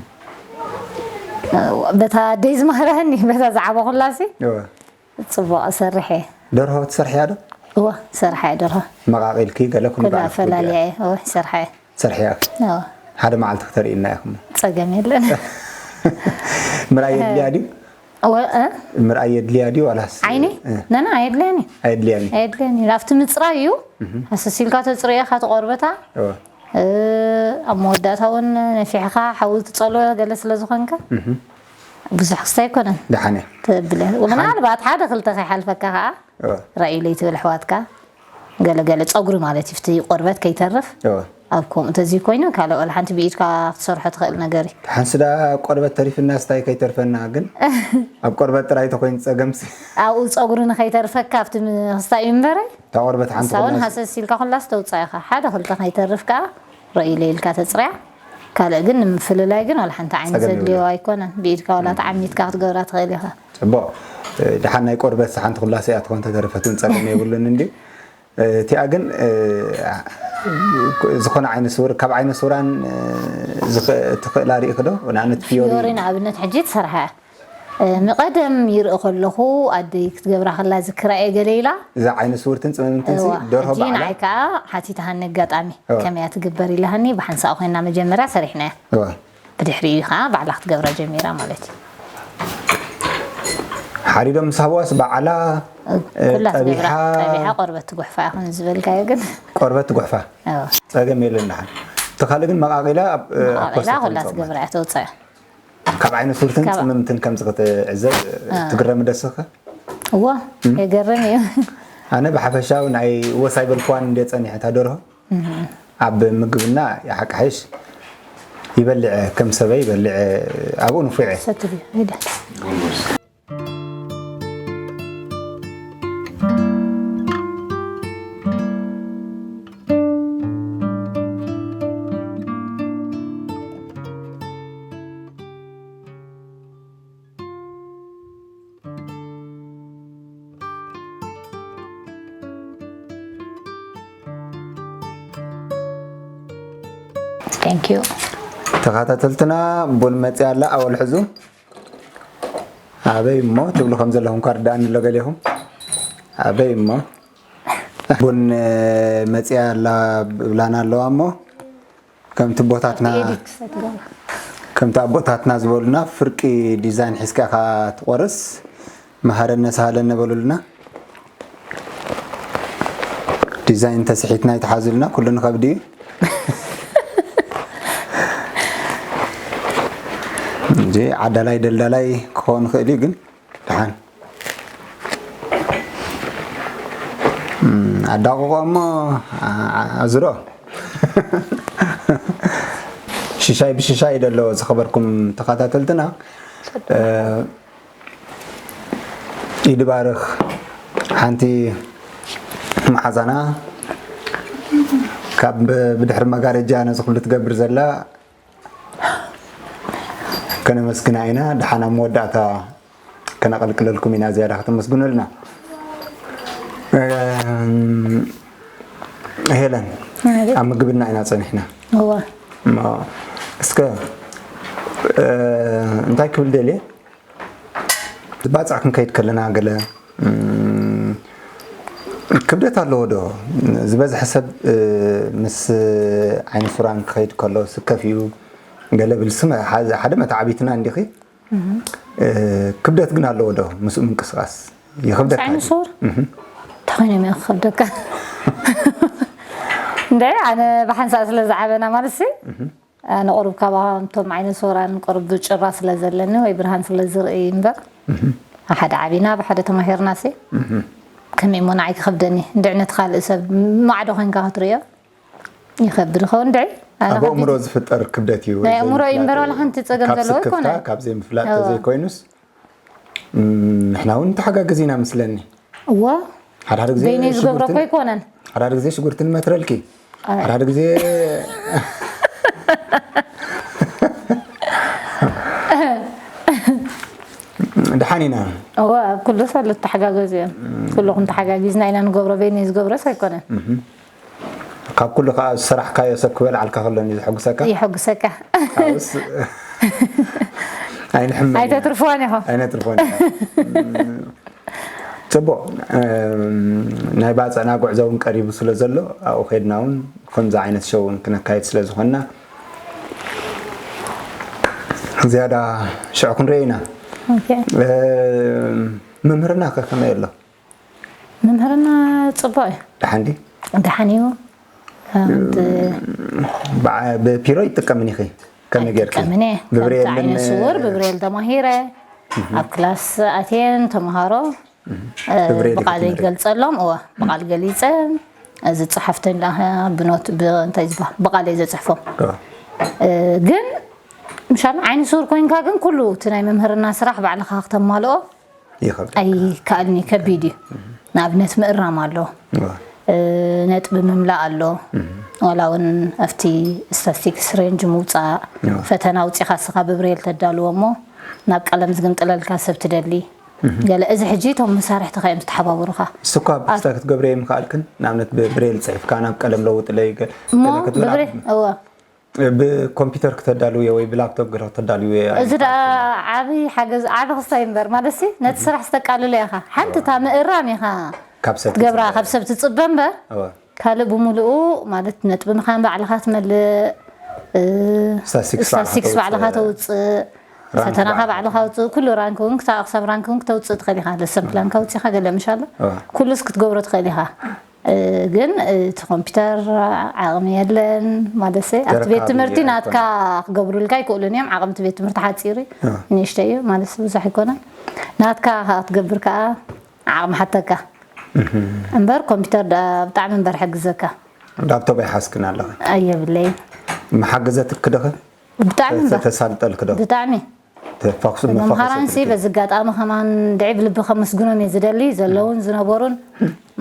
በታ ኣደይ ዝመሃራኒ፣ በታ ዝዓበኹላ ሲ። እወ። ጽቡቕ እሰርሕ እየ። ደርሆ ትሰርሕያ ዶ? እወ፣ እሰርሕ እየ ደርሆ። መቓቒልኪ ገለ ኩሉ ኩላ ባዕልኪ ኣፈላልያ ትጉድያ? እየ። እወ፣ ይሰርሕ እየ። ትሰርሕያ? እወ። ሓደ መዓልቲ ክተርእይና ኢኹም። ጸገም የለን። ምርኣይ የድልያ ድዩ? እወ፣ እ? ምርኣይ የድልያ ድዩ ዋላስ? ዓይኒ? እ። ነና፣ ኣየድልያን እዩ። ኣየድልያን እዩ። ኣየድልያን እዩ። ኣብቲ ምጽራይ እዩ። እህ። ሃሰስ ኢልካ ተጽርዮ ኢኻ፣ ትቖርበታ። እወ። እ፣ ኣብ መወዳእታ እውን ነፊሕኻ ሓዊ ትጸሎ ገለ ስለ ዝኾንካ፣ እህ። ብዙሕ ክስታይ ኣይኮነን። ደሓን እየ። ተብለ። ምናልባት ሓደ ክልተ ከይሓልፈካ ከኣ እወ። ራእዩለይ ትብል ኣሕዋትካ፣ ገለ ገለ ጸጉሪ ማለት እዩ፣ ኣብቲ ቆርበት ከይተርፍ። እወ። ኣብ ከምኡ ተዘይ ኮይኑ፣ ካልእ ወላ ሓንቲ ብኢድካ ክትሰርሖ ትኽእል ነገር እዩ። ሓንስ ደኣ ቆርበት ተሪፍና ስታይ ከይተርፈና፣ ግን ኣብ ቆርበት ጥራይ ተኮይኑ ጸገምሲ። ኣብኡ ጸጉሪ ንኸይተርፈካ ኣብቲ ም-፣ ክስታይ እዩ እምበረ። እታ ቆርበት ሓንቲ ንሳ እውን ኩላስ ሃሰስ ኢልካ ኩላስ ተውጻእ ኢኻ። ሓደ ክልተ ከይተርፍ ከኣ ርእይለ ኢልካ ተጽርያ። ካልእ ግን ንምፍልላይ ግን ዋላ ሓንቲ ዓይኒ ጸገም ዘድልዮ የብሉን። ኣይኮነን። ብኢድካ ዋላ ተዓሚትካ ክትገብራ ትኽእል ኢኻ። ጽቡቕ። እ፣ ደሓን ናይ ቆርበት ሓንቲ ኩላስ እያ ትኾን ተተረፈት እውን ጸገም የብሉን እንድዩ። እ፣ እቲኣ ግን፣ እ፣ ዝኾነ ዓይነ ስውር፣ ካብ ዓይነ ስውራን፣ እ፣ ዝኸ-፣ ትኽእላ ርኢኺ ዶ? ንኣብነት ፊዮሪ። ፊዮሪ ንኣብነት ሕጂ ትሰርሓ። እ፣ ንቐደም ይርኢ ከለኹ ኣደይ ክትገብራ ከላ ዝክራ እየ ገለ ኢላ። እዛ ዓይነ ስውርትን ጽምምትን ሲ እዋ፣ ደርሆ ሕጂ ባዕላ? ንዓይ ከኣ ሓቲታሃኒ ኣጋጣሚ እዋ። ከመይ እያ ትግበር ኢላሃኒ፣ ብሓንሳእ ኮይና መጀመርያ ሰሪሕናያ። እዋ። ብድሕሪኡ ከኣ ባዕላ ክትገብራ ጀሚራ ማለት እዩ። ሓሪዶም ምስ ሃብዋስ ባዕላ፣ እ፣ ኩላ ትገብራ፣ ጠቢሓ ጠቢሓ ቆርበት ትጉሕፋ ኢኹም ዝበልካዮ ግን። ቆርበት ትጉሕፋ? እዋ። ጸገም የለን ደሓን። እቲ ካልእ ግን መቓቒላ ኣብ፣ እ፣ ኣብ መቓቒላ ፖስታ ኩላ ተምጽኦ ትገብራ ማለት። እያ ተውጽኦ። ካብ ዓይነ ስውርትን ካብ ጽምምትን ከምዚ ክትዕዘብ እ። ትግረሚ ደስኸ? እዋ፣ እም? የገርም እዩ። ኣነ ብሓፈሻዊ ናይ እወስ ኣይበልክዋን እንድየ ጸኒሐ እታ ደርሆ። እም። ኣብ ምግብና ይሓቂ ሓይሽ ይበልዐ፣ ከም ሰበይ ይበልዐ፣ ኣብኡ ንፉዐ። ሰትሪ፣ ሂደ። Thank you። ተኸታተልትና፣ ቡን መፅያ ኣላ፣ ኣወል ሕዙ። ኣበይ እሞ ትብሉ ከም ዘለኹም እኳ ርዳእኒ ኣሎ ገሌኹም። ኣበይ እሞ ቡን መፅያ ኣላ ብላና ኣለዋ እሞ፣ ከምቲ ኣቦታትና፣ ኤዲት ክሰት ገባ። ከምቲ ኣቦታትና ዝበሉና፣ ፍርቂ ዲዛይን ሒዝካ ኢኻ ትቆርስ፣ መሃረነ ሰሃለነ በሉልና። ዲዛይን ተስሒትና ይትሓዙልና፣ ኩሉ ንኸብድ እዩ። እንጂ ዓዳላይ ደልዳላይ ክኸውን ይኽእል እዩ፣ ግን ደሓን። ኣዳቕቖ እሞ ኣዝሮ ሽሻይ ብሽሻይ ደሎ ዝኸበርኩም ተኸታተልትና። ኢድ ባርኽ። ሓንቲ መሓዛና ካብ ብድሕሪ መጋረጃ ነዚ ኩሉ ትገብር ዘላ ከነመስግና ኢና። ደሓን ኣብ መወዳእታ ከነቐልቅለልኩም ኢና፣ ዝያዳ ከተመስግኑልና። ሄለን፣ ኣብ ምግብና ኢና ጸኒሕና። እስከ እንታይ ክብል ደልየ፣ ባጽዕ ክንከይድ ከለና ገለ ክብደት ኣለዎ ዶ? ዝበዝሐ ሰብ ምስ ዓይነ ሱራን ክኸይድ ከሎ ስከፍ እዩ ገለ ብል ስመ ሓደ መተዓቢትና እንዲኺ። ክብደት ግን ኣለዎ ዶ ምስኡ ምንቅስቃስ? ይኸብደካ ድዩ? እንታይ ኮይኖም እዮም ክኸብደካ? እንደ ኣነ ብሓንሳእ ስለ ዝዓበና ማለት ሲ ኣነ ቁሩብ ካባቶም ዓይነ ሶራን ቁሩብ ጭራ ስለ ዘለኒ ወይ ብርሃን ስለ ዝርኢ እምበር፣ ሓደ ዓቢና ብሓደ ተማሂርና ሲ ከመይ እሞ ንዓይ ክኸብደኒ? እንድዒ ነቲ ካልእ ሰብ ማዕዶ ኮይንካ ክትርእዮ ይኸብድ ይኸውን ድዒ? ኣነ ኣብ ኣእምሮ ዝፍጠር ክብደት እዩ። ናይ ኣእምሮ እዩ እምበር ዋላ ሓንቲ ጸገም ካብ ዘለዎ ስክፍታ ኣይኮነን። ካብ ዘይምፍላጥ ተዘይኮይኑስ ንሕና እውን ተሓጋገዚና ምስለኒ። እዋ ሓደ ሓደ ግዜ በይነይ ዝገብሮ እኮ ኣይኮነን። ሓደ ሓደ ግዜ ሽጉርቲ ንመትረልኪ ሓደ ሓደ ግዜ ድሓን ኢና። እዋ ኣብ ኩሉ ሳሉ ተሓጋገዝ እዮም። ኩልኹም ተሓጋጊዝና ኢና ንገብሮ፣ በይነይ ዝገብሮስ ኣይኮነን። ካብ ኩሉ ከዓ ዝሰራሕካዮ ሰብ ክበልዓልካ ከሎ እዩ ዘሐጉሰካ። ይሐጉሰካ። ካብስ ኣይንሕመን ኢና። ኣይተትርፍዋን ኢኹም። ኣይነትርፎን ኢና። ጽቡቕ። ናይ ባጽዕና ጉዕዞ እውን ቀሪቡ ስለ ዘሎ ኣብኡ ከድና እውን ከምዚ ዓይነት ሸው እውን ክነካይድ ስለ ዝኾንና ዝያዳ ሽዑ ክንርኢ ኢና። መምህርና ከ ከመይ ኣሎ? መምህርና ጽቡቕ እዩ። ደሓን ድዩ? ደሓን እዩ። ብፒሮ ይጥቀምን ኢኺ? ከመይ ጌርኪ? ኣይጥቀምን እየ። ብብሬል ከምቲ ዓይነ ስውር ብብሬል ተማሂረ ኣብ ክላስ ኣትየን ተምሃሮ ብብሬል ብቃል ይገልጸሎም። እወ፣ ብቃል ገሊጸ ዝጽሓፍተን ብኖት እንታይ ዝበሃል ብቃል እየ ዘጽሕፎም። ግን ምሻል ዓይነ ስውር ኮይንካ ግን ኩሉ እቲ ናይ መምህርና ስራሕ ባዕልኻ ክተማልኦ ይኸብድ። ኣይከኣልን እዩ፣ ከቢድ እዩ። ንኣብነት ምእራም ኣሎ፣ ነጥቢ ምምላእ ኣሎ፣ ዋላ እውን ኣብቲ ስታስቲክስ ሬንጅ ምውፃእ፣ ፈተና ውፂኻ እስኻ ብብሬል ተዳልዎ እሞ ናብ ቀለም ዝግምጥለልካ ሰብ ትደሊ። ገለ እዚ ሕጂ እቶም መሳርሕትኻ እዮም ዝተሓባበሩኻ። እሱ እኳ ብክስታ ክትገብረዮ ምኽኣልክን፣ ንኣብነት ብብሬል ፅሒፍካ ናብ ቀለም ለውጥለይ ገ- እሞ ገለ ክትብል ብብሬል ኣብ- እወ ብኮምፒውተር ክተዳልውዮ ወይ ብላፕቶፕ ገለ ክተዳልውዮ እዚ ደኣ ኣይምኽኣልክን። ዓቢ ሓገዝ ዓቢ ክስታይ እምበር ማለት ሲ ነቲ ስራሕ ዝተቃልሎ ኢኻ ሓንቲ እታ ምእራም ኢኻ ካብ ሰብ ክትገብራ ትጽበ። ካብ ሰብ ትጽበ እምበር እወ። ካልእ ብምሉኡ ማለት ነጥብንኻ ባዕልኻ ትመልእ እ፣ ስታስቲክስ ባዕልኻ ስታስቲክስ ባዕልኻ ተውጽእ። ተውጽእ ራንክ ፈተናኻ ባዕልኻ ባዕልኻ ተውጽእ ኩሉ ራንክ እውን ክታ- ክሳብ ራንክ እውን ክተውጽእ ትኽእል ኢኻ ለሰን ፕላንካ ውጺኻ ገለ ምሻሎ እወ። ኩሉስ ክትገብሮ ትኽእል ኢኻ እ፣ ግን እቲ ኮምፒውተር ዓቕሚ የለን ማለት ሲ ኣብቲ ቤት ተረካቢ ትምህርቲ ናትካ ኣይኮነን። ክገብሩልካ ኣይክእሉን እዮም። ዓቕሚ እቲ ቤት ትምህርቲ ሓፂሩ እዩ። ኣዎ። ንእሽተይ እዩ ማለት ሲ ብዙሕ ኣይኮነን። ናትካ ከዓ ክትገብር ከዓ ዓቕሚ ሓተካ እምበር ኮምፒውተር ደኣ ብጣዕሚ እምበር ሕግዘካ። ላፕቶፕ ኣይሓዝክን ኣለኺ። ኣየብለይ። መሓገዘትክ ዶ ብጣዕሚ እምበር። ተሳልጠልክ ዶ? ብጣዕሚ ተፋኽሱ መፋኽሱ መምሃራንሲ ትልኪ። በዚ ኣጋጣሚ ከማን ድዒ ብልቢ ከመስግኖም እየ ዝደሊ ዘለውን ዝነበሩን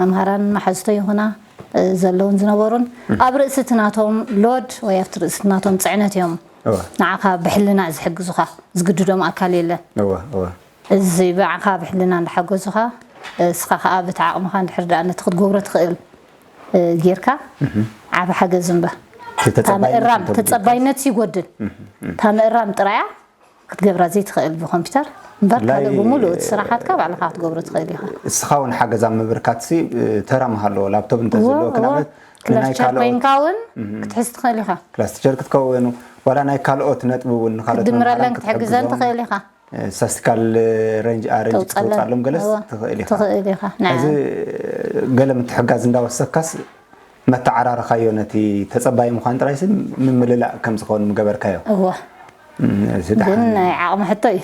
መምሃራን መሓዝቶ ይኹና እ፣ ዘለውን ዝነበሩን ኣብ ርእሲ እቲ ናቶም ሎድ ወይ ኣብቲ ርእሲ እቲ ናቶም ፅዕነት እዮም እወ። ንዓኻ ብሕልና ዝሕግዙኻ ዝግድዶም ኣካል የለን እወ እወ እዚ ብዓኻ ብሕልና እንዳሓገዙኻ እስኻ ከዓ በቲ ዓቕምኻ እንድሕር ደኣ ነቲ ክትገብሮ ትኽእል እ፣ ጌርካ ዓብ ሓገዝ እምበር እቲ እታ ተጸባይነት ምእራም እንተብልካ። ተጸባይነት ይጎድል እታ ምእራም ጥራያ ክትገብራ ዘይትኽእል ብኮምፒውተር እምበር ብፍላይ ካልእ ብምሉእ እቲ ስራሓትካ ባዕልኻ ክትገብሮ ትኽእል ኢኻ። እስኻ እውን ሓገዝ ኣብ ምብርካትሲ ተራ ምሃለዎ ላፕቶፕ እንተ እዎ፣ ዘለዎ እዎ። ክናበት ንናይ ክላስ ቲቸር ካልኦት ኮይንካ እውን ክትሕዝ ትኽእል ኢኻ። ክላስ ቲቸር ክትከውን ዋላ ናይ ካልኦት ነጥቢ እውን ንካልኦት ክትድምረለን መምሃራን ክትሕግዘን ክትሕግዞም ትኽእል ኢኻ። ስታስቲካል ሬንጅ ኣረንጅ ተውፀለን። ክትወፅኣሎም ገለስ እወ፣ ትኽእል ኢኻ ትኽእል ኢኻ። ንዓ። እዚ ገለ ምትሕጋዝ እንዳወሰካስ መተዓራረኻዮ ነቲ ተጸባይ ምዃን ጥራይ ስም ምምልላእ ከም ዝኸውን ምገበርካዮ። እወ። እም፣ እዚ ግን ደሓን ናይ ዓቕሚ ሕቶ እዩ።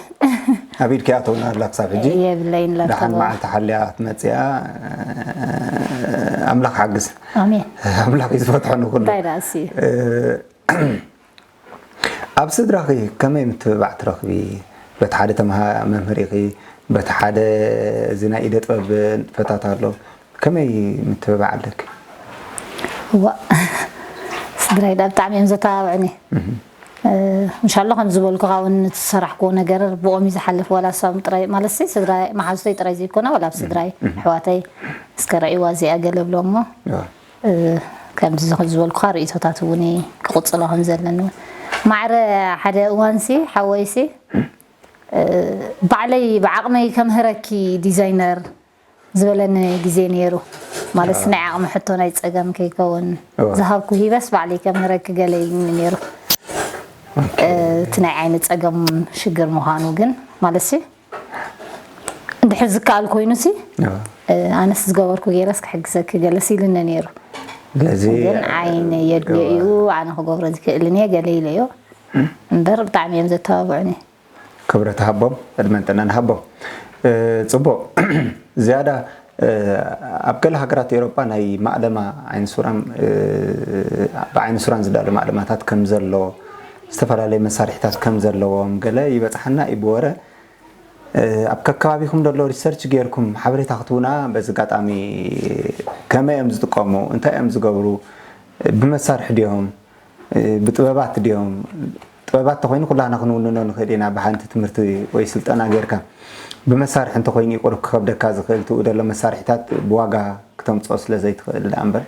ኣብ ኢድኪ ኣተውና ኣላ ክሳብ ሕጂ። የብለይን ደሓን ለርክቦ። መዓልቲ ሓልያ ክትመፅያ ኣምላኽ ሓግዝ። ኣሜን። ኣምላኽ እዩ ዝፈትሖ ንኩሉ። እንታይ ደኣ እሲ እዩ? ኣብ ስድራኺ ከመይ ምትብባዕ ትረኽቢ? በቲ ሓደ ተምሃ መምህር ኢኺ፣ በቲ ሓደ እዚ ናይ ኢደ ጥበብ ንጥፈታት ኣሎ። ከመይ ምትብባዕ ኣለኪ? እዋ ስድራይ ዳ ብጣዕሚ እዮም ዘተባብዑኒ። ምሻሎ ከም ዝበልኩኻ እውን እቲ ዝሰራሕክዎ ነገር ብኦም እዩ ዝሓልፍ፣ ዋላ እሶም ጥራይ ማለት ሲ ስድራይ መሓዙተይ ጥራይ ዘይኮነ ዋላ ኣብ ስድራይ ኣሕዋተይ እስከ ረእይዋ እዚኣ ገለ ብሎሞ እዋ። ከምዚ ዝኸ ዝበልኩኻ ርእይቶታት እውን ክቕፅሎ ከም ዘለኒ እውን። ማዕረ ሓደ እዋንሲ ሓወይሲ ባዕለይ ብዓቕመይ ከምህረኪ ዲዛይነር ዝበለኒ ግዜ ነይሩ። ማለት ናይ ዓቕሚ ሕቶ ናይ ፀገም ከይከውን እዋ። ዝሃብኩ ሂበስ ባዕለይ ከምህረኪ ገለ ኢልኒ ነይሩ። እቲ ናይ ዓይኒ ፀገም ሽግር ምዃኑ ግን ማለት ሲ እንድሕር ዝከኣል ኮይኑ ሲ ኣነስ ዝገበርኩ ገይረስ ክሕግዘኪ ገለስ ኢልኒ ነይሩ። ስለዚ ግን ዓይኒ የድልዮ እዩ፣ ኣነ ክገብሮ ዝክእልን እየ ገለ ኢለዮ እምበር ብጣዕሚ እዮም ዘተባብዑኒ። ክብረት ሃቦም፣ ዕድመን ጥዕናን ሃቦም። ፅቡቅ። ዝያዳ ኣብ ገለ ሃገራት ኤውሮጳ ናይ ማእለማ ዓይኒ ሱራም ብዓይኒ ሱራን ዝዳሎ ማእለማታት ከም ዘሎ፣ ዝተፈላለዩ መሳርሒታት ከም ዘለዎም ገለ ይበፅሓና እዩ ብወረ። ኣብ ከከባቢኹም ዘሎ ሪሰርች ጌርኩም ሓበሬታ ክትቡና በዚ ኣጋጣሚ ከመይ እዮም ዝጥቀሙ፣ እንታይ እዮም ዝገብሩ፣ ብመሳርሒ ድዮም፣ ብጥበባት ድዮም? ጥበባት ተኮይኑ ኩላና ክንውንኖ ንኽእል ኢና ብሓንቲ ትምህርቲ ወይ ስልጠና ጌርካ። ብመሳርሒ እንተኮይኑ እዩ ቁሩብ ክኸብደካ ዝኽእል፣ ትኡ ዘሎ መሳርሒታት ብዋጋ ክተምፅኦ ስለ ዘይትኽእል ደኣ እምበር።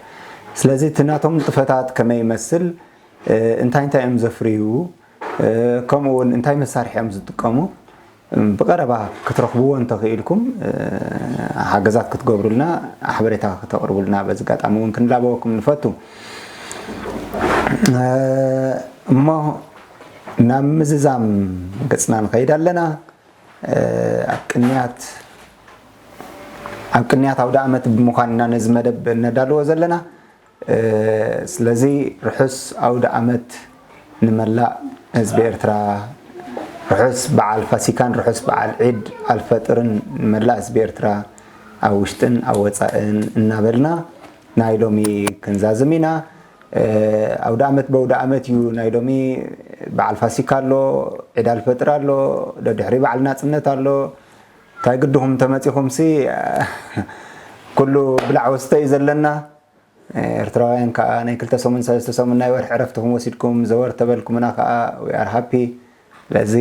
ስለዚ እቲ ናቶም ንጥፈታት ከመይ ይመስል፣ እንታይ እንታይ እዮም ዘፍርዩ፣ ከምኡ እውን እንታይ መሳርሒ እዮም ዝጥቀሙ፣ ብቐረባ ክትረኽብዎ እንተኽኢልኩም ሓገዛት ክትገብሩልና ሓበሬታ ክተቕርቡልና በዚ ኣጋጣሚ እውን ክንላበወኩም ንፈቱ። እሞ ናብ ምዝዛም ገፅና ንኸይድ ኣለና። ኣብ ቅንያት ኣብ ቅንያት ኣውደ ኣመት ብምዃን ኢና ነዚ መደብ እነዳልዎ ዘለና። ስለዚ ርሑስ ኣውደ ኣመት ንመላእ ህዝቢ ኤርትራ፣ ርሑስ በዓል ፋሲካን ርሑስ በዓል ዒድ ኣልፈጥርን ንመላእ ህዝቢ ኤርትራ ኣብ ውሽጥን ኣብ ወጻእን እናበልና ናይ ሎሚ ክንዛዝም ኢና። ኣውደ ኣመት በውደ ኣመት እዩ ናይ ሎሚ። በዓል ፋሲካ ኣሎ፣ ዒድ ኣልፈጥር ኣሎ፣ ደድሕሪ በዓል ናጽነት ኣሎ። እንታይ ግድኹም እንተመጺኹምሲ ኩሉ ብላዕ ወስተ እዩ ዘለና። ኤርትራውያን ከዓ ናይ ክልተ ሰሙን ሰለስተ ሰሙን ናይ ወርሒ ዕረፍትኹም ወሲድኩም ዘወር ተበልኩምና ከዓ we are happy። ስለዚ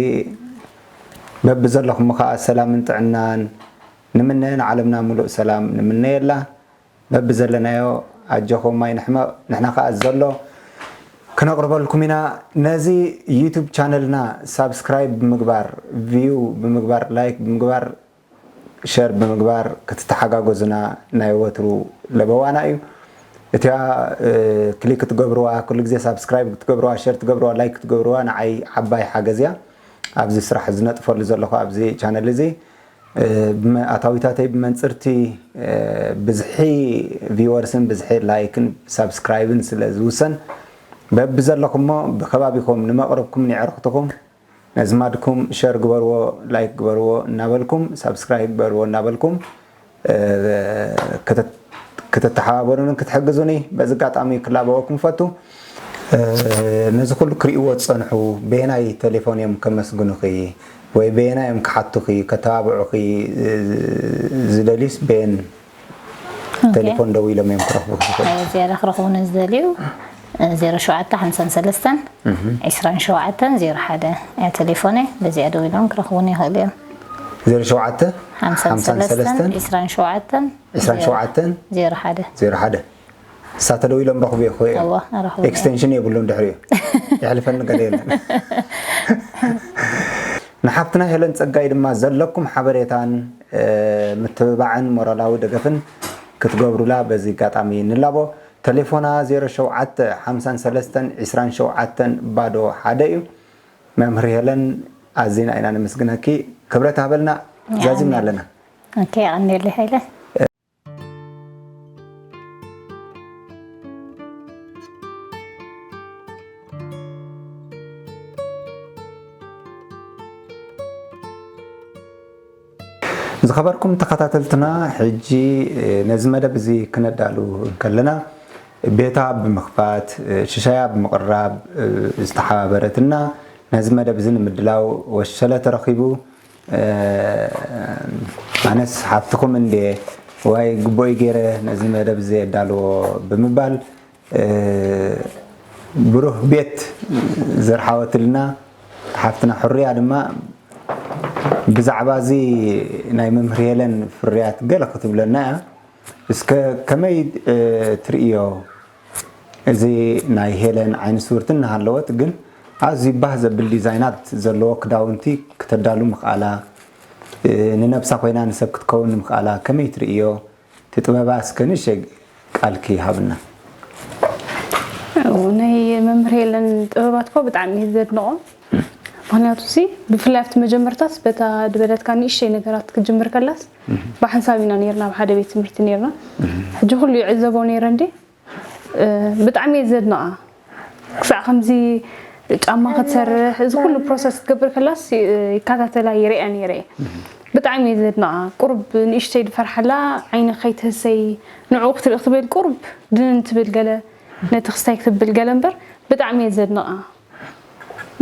በብዘለኹም ከዓ ሰላምን ጥዕናን ንምነ፣ ንዓለምና ሙሉእ ሰላም ንምነየላ። በብዘለናዮ ኣጆኹም ኣይንሕመቕ፣ ንሕና ከዓ ዘሎ ክነቕርበልኩም ኢና። ነዚ ዩቱብ ቻነልና ሳብስክራይብ ብምግባር፣ ቪው ብምግባር፣ ላይክ ብምግባር፣ ሸር ብምግባር ክትተሓጋገዙና ናይ ወትሩ ለበዋና እዩ። እቲኣ ክሊክ ክትገብርዋ፣ ኩሉ ግዜ ሳብስክራይብ ክትገብርዋ፣ ሸር ትገብርዋ፣ ላይክ ክትገብርዋ ንዓይ ዓባይ ሓገዝ እያ። ኣብዚ ስራሕ ዝነጥፈሉ ዘለኹ ኣብዚ ቻነል እዚ ኣታዊታተይ ብመንፅርቲ ብዝሒ ቪወርስን ብዝሒ ላይክን ሳብስክራይብን ስለ ዝውሰን በብዘለኹሞ ብከባቢኹም ንመቕርብኩም ንዕርኽትኹም ነዝማድኩም ሸር ግበርዎ፣ ላይክ ግበርዎ እናበልኩም ሳብስክራይብ ግበርዎ እናበልኩም ክትተሓባበሩንን ክትሕግዙኒ በዚ ኣጋጣሚ ክላበወኩም ፈቱ። ነዚ ኩሉ ክርእይዎ ዝፀንሑ በየናይ ቴሌፎን እዮም ከመስግኑኺ ወይ በየናይ እዮም ክሓቱኺ ከተባብዑኺ ዝደልዩስ በየን ቴሌፎን ደዊሎም እዮም ክረኽቡ ዝኽእሉ? ዝያዳ ክረኽቡኒ ዝደልዩ ዜሮ ሸውዓተ ሓምሳን ሰለስተን ዕስራን ሸውዓተን ዜሮ ሓደ እያ ቴሌፎነይ። በዚኣ ደዊሎም ክረኽቡኒ ይኽእሉ እዮም። ዜሮ ሸውዓተ ሓምሳን ሰለስተን ዕስራን ሸውዓተን ዕስራን ሸውዓተን ዜሮ ሓደ ዜሮ ሓደ። እሳ ተደዊሎም ረኽቡ ይኽእሉ እዮም። እዋ፣ ረኽቡ እዮም። ኤክስቴንሽን የብሉን ድሕሪኡ። የሕልፈኒ ገለ የለን። ንሓፍትና ሄለን ጸጋይ ድማ ዘለኩም ሓበሬታን ምትብባዕን ሞራላዊ ደገፍን ክትገብሩላ በዚ ኣጋጣሚ ንላቦ። ተሌፎና ዜሮ ሸውዓተ ሓምሳን ሰለስተን ዕስራን ሸውዓተን ባዶ ሓደ እዩ። መምህር ሄለን ኣዚና ኢና ነመስግነኪ። ክብረት ሃበልና። ዛዚምና ኣለና። ኦኬ፣ የቐንየለይ ሃይለ። ዝኸበርኩም ተኸታተልትና፣ ሕጂ ነዚ መደብ እዚ ክነዳሉ እንከለና፣ ቤታ ብምኽፋት፣ ሽሻያ ብምቕራብ ዝተሓባበረትና፣ ነዚ መደብ እዚ ንምድላው ወሸለ ተረኺቡ። ኣነስ ሓፍትኹም እንዴ፣ ዋይ ግቦይ ገይረ ነዚ መደብ እዚ የዳልዎ ብምባል ብሩህ ቤት ዘርሓወትልና ሓፍትና ሕሩያ ድማ ብዛዕባ እዚ ናይ መምህር ሄለን ፍርያት ገለ ክትብለና እያ። እስከ ከመይ ትርእዮ? እዚ ናይ ሄለን ዓይኒ ስውርቲ እናሃለወት ግን ኣዝዩ ባህ ዘብል ዲዛይናት ዘለዎ ክዳውንቲ ክተዳሉ ምኽኣላ፣ ንነብሳ ኮይና ንሰብ ክትከውን ምኽኣላ ከመይ ትርእዮ? እቲ ጥበባ እስከ ንእሽተይ ቃልኪ ሃብና። ናይ መምህር ሄለን ጥበባት እኮ ብጣዕሚ እየ ዘድንቖ። ምክንያቱ ሲ ብፍላይ ኣብቲ መጀመርታስ በታ ድበለትካ ንእሽተይ ነገራት ክትጅምር ከላስ ብሓንሳብ ኢና ነርና፣ ኣብ ሓደ ቤት ትምህርቲ ነርና። ሕጂ ኩሉ ይዕዘቦ ነይረ እንዴ። ብጣዕሚ እየ ዘድንቓ። ክሳዕ ከምዚ ጫማ ክትሰርሕ፣ እዚ ኩሉ ፕሮሰስ ክትገብር ከላስ ይከታተላ፣ ይርእያ ነይረ እየ። ብጣዕሚ እየ ዘድንቓ። ቁሩብ ንእሽተይ ድፈርሓላ ዓይኒ ከይትህሰይ፣ ንዕኡ ክትርኢ ክትብል ቁሩብ ድንን ትብል ገለ፣ ነቲ ክስታይ ክትብል ገለ እምበር ብጣዕሚ እየ ዘድንቓ።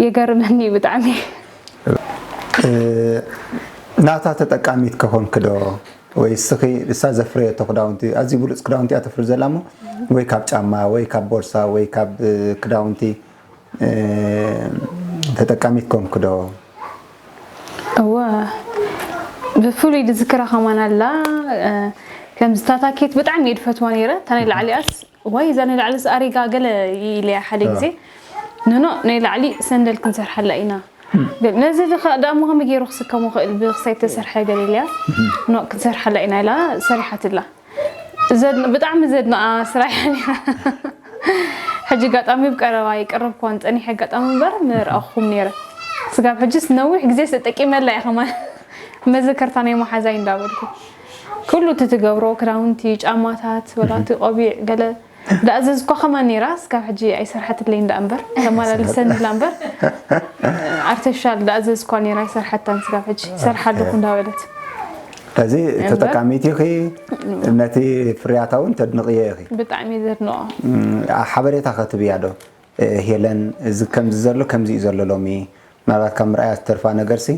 የገርመኒ ብጣዕሚ። ናታ ተጠቃሚት ከኾንክ ዶ? ወይ እስኺ እሳ ዘፍረየቶ ክዳውንቲ፣ ኣዝዩ ብሉፅ ክዳውንቲ እያ ተፍሪ ዘላ እሞ፣ ወይ ካብ ጫማ ወይ ካብ ቦርሳ ወይ ካብ ክዳውንቲ ተጠቃሚት ኮንክ ዶ? እወ፣ ብፍሉይ ዝዝክራ ከማን ኣላ። ከምዚ ታታኬት ብጣዕሚ እየ ድፈትዋ ነይረ። እታ ናይ ላዕሊኣስ፣ ዋይ እዛ ናይ ላዕሊስ ኣሪጋ ገለ ኢለያ ሓደ ግዜ። ኖኖ፣ ናይ ላዕሊ ሰንደል ክንሰርሓላ ኢና። ነዚ ድኻ ደኣ እሞ ከመይ ገይሩ ክስከሞ ክእል ብክሳይ ተሰርሐ ገለ ኢለያ። ኖ፣ ክንሰርሓላ ኢና ኢላ ሰሪሓትላ። ዘድ- ብጣዕሚ ዘድንቓ ስራሕ እያ ነይራ። ሕጂ ኣጋጣሚ ብቀረባ ይቀረብኳን ጸኒሐ ኣጋጣሚ እምበር ምርኣኹም ነይረ። ስጋብ ሕጅስ ነዊሕ ግዜ ተጠቂመላ እየ ከማን። መዘከርታ ናይ መሓዛይ እንዳበልኩ ኩሉ እቲ ትገብሮ ክዳውንቲ፣ ጫማታት፣ ወላ እቲ ቆቢዕ ገለ ዳኣዘዝኳ ከማን ነይራ። ስጋብ ሕጂ ኣይሰርሓትለይን ዳኣ እምበር ተመላልሰኒ ኢላ እምበር ኣርቲፊሻል ዳኣዘዝኳ ነይራ ኣይሰርሓታን። ስጋብ ሕጂ ይሰርሓ ኣለኹ እንዳበለት እዚ ተጠቃሚት ኢኺ፣ ነቲ ፍርያታ እውን ተድንቕዮ ኢኺ። ብጣዕሚ እየ ዘድንቖ። ሓበሬታ ከትብያ ዶ? ሄለን፣ እዚ ከምዚ ዘሎ ከምዚ እዩ ዘሎ ሎሚ፣ ምናልባት ካብ ምርኣያ ዝተርፋ ነገርሲ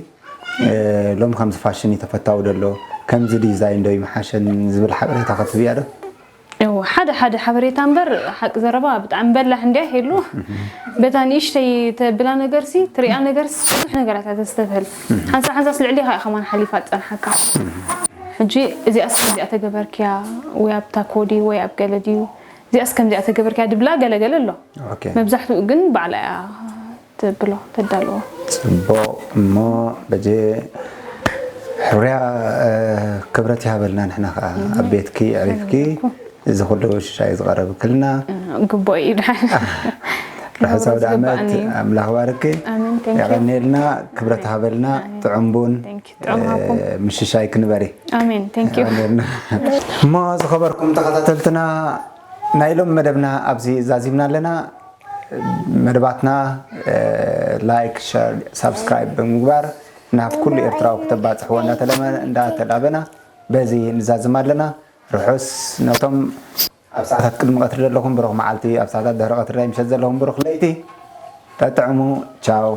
ሎሚ ከምዚ ፋሽን እዩ ተፈታዊ ዘሎ፣ ከምዚ ዲዛይን ዶ ይምሓሸን ዝብል ሓበሬታ ከትብያ ዶ? እዎ፣ ሓደ ሓደ ሓበሬታ እምበር ሓቂ ዘረባ ብጣዕሚ በላሕ እንድያ ሄሉ። በታ ንእሽተይ ተብላ ነገርሲ ትሪኣ ነገርሲ ብዙሕ ነገራት እያ ተስተብህል። ሓንሳ ሓንሳስ ልዕሊኻ እያ ከማን ሓሊፋ ትጸንሓካ። ሕጂ እዚኣስ ከምዚኣ ተገበርክያ ወይ ኣብታ ኮዲ ወይ ኣብ ገለ ድዩ እዚኣስ ከምዚኣ ተገበርክያ ድብላ ገለገለ ኣሎ። ኦኬ። መብዛሕትኡ ግን ባዕላ እያ ተብሎ ተዳልዎ። ጽቡቕ እሞ በጀ ሕርያ ክብረት ይሃበልና። ንሕና ከዓ ኣብ ቤትኪ ዕሪፍኪ እዚ ኩሉ ሽሻይ ዝቐረብክልና ግቡእ እዩ ድሓን ርሑስ ኣውደ ዓመት ዝግባእኒ እዩ። ኣምላኽ ባርኪ። ኣሜን፣ thank you። የቐንየልና፣ ክብረት ሃበልና። ጥዑም ቡን Thank you። ጥዑም ሃብኩም። ምሽሻይ ክንበሪ ኣሜን፣ thank you። የቐንየልና። እሞ ዝኸበርኩም ተኸታተልትና ናይ ሎም መደብና ኣብዚ ዛዚምና ኣለና። መደባትና ላይክ፣ ሸር፣ ሳብስክራይብ ብምግባር ናብ ኩሉ ኤርትራዊ ክተባፅሕዎ እንዳተለመ እንዳተላበና በዚ ንዛዝም ኣለና። ርሑስ ነቶም ኣብ ሰዓታት ቅድሚ ቀትሪ ዘለኹም ብሩኽ መዓልቲ፣ ኣብ ሰዓታት ድሕሪ ቀትሪ ናይ ምሸት ዘለኹም ብሩኽ ለይቲ። ጠጥዕሙ። ቻው።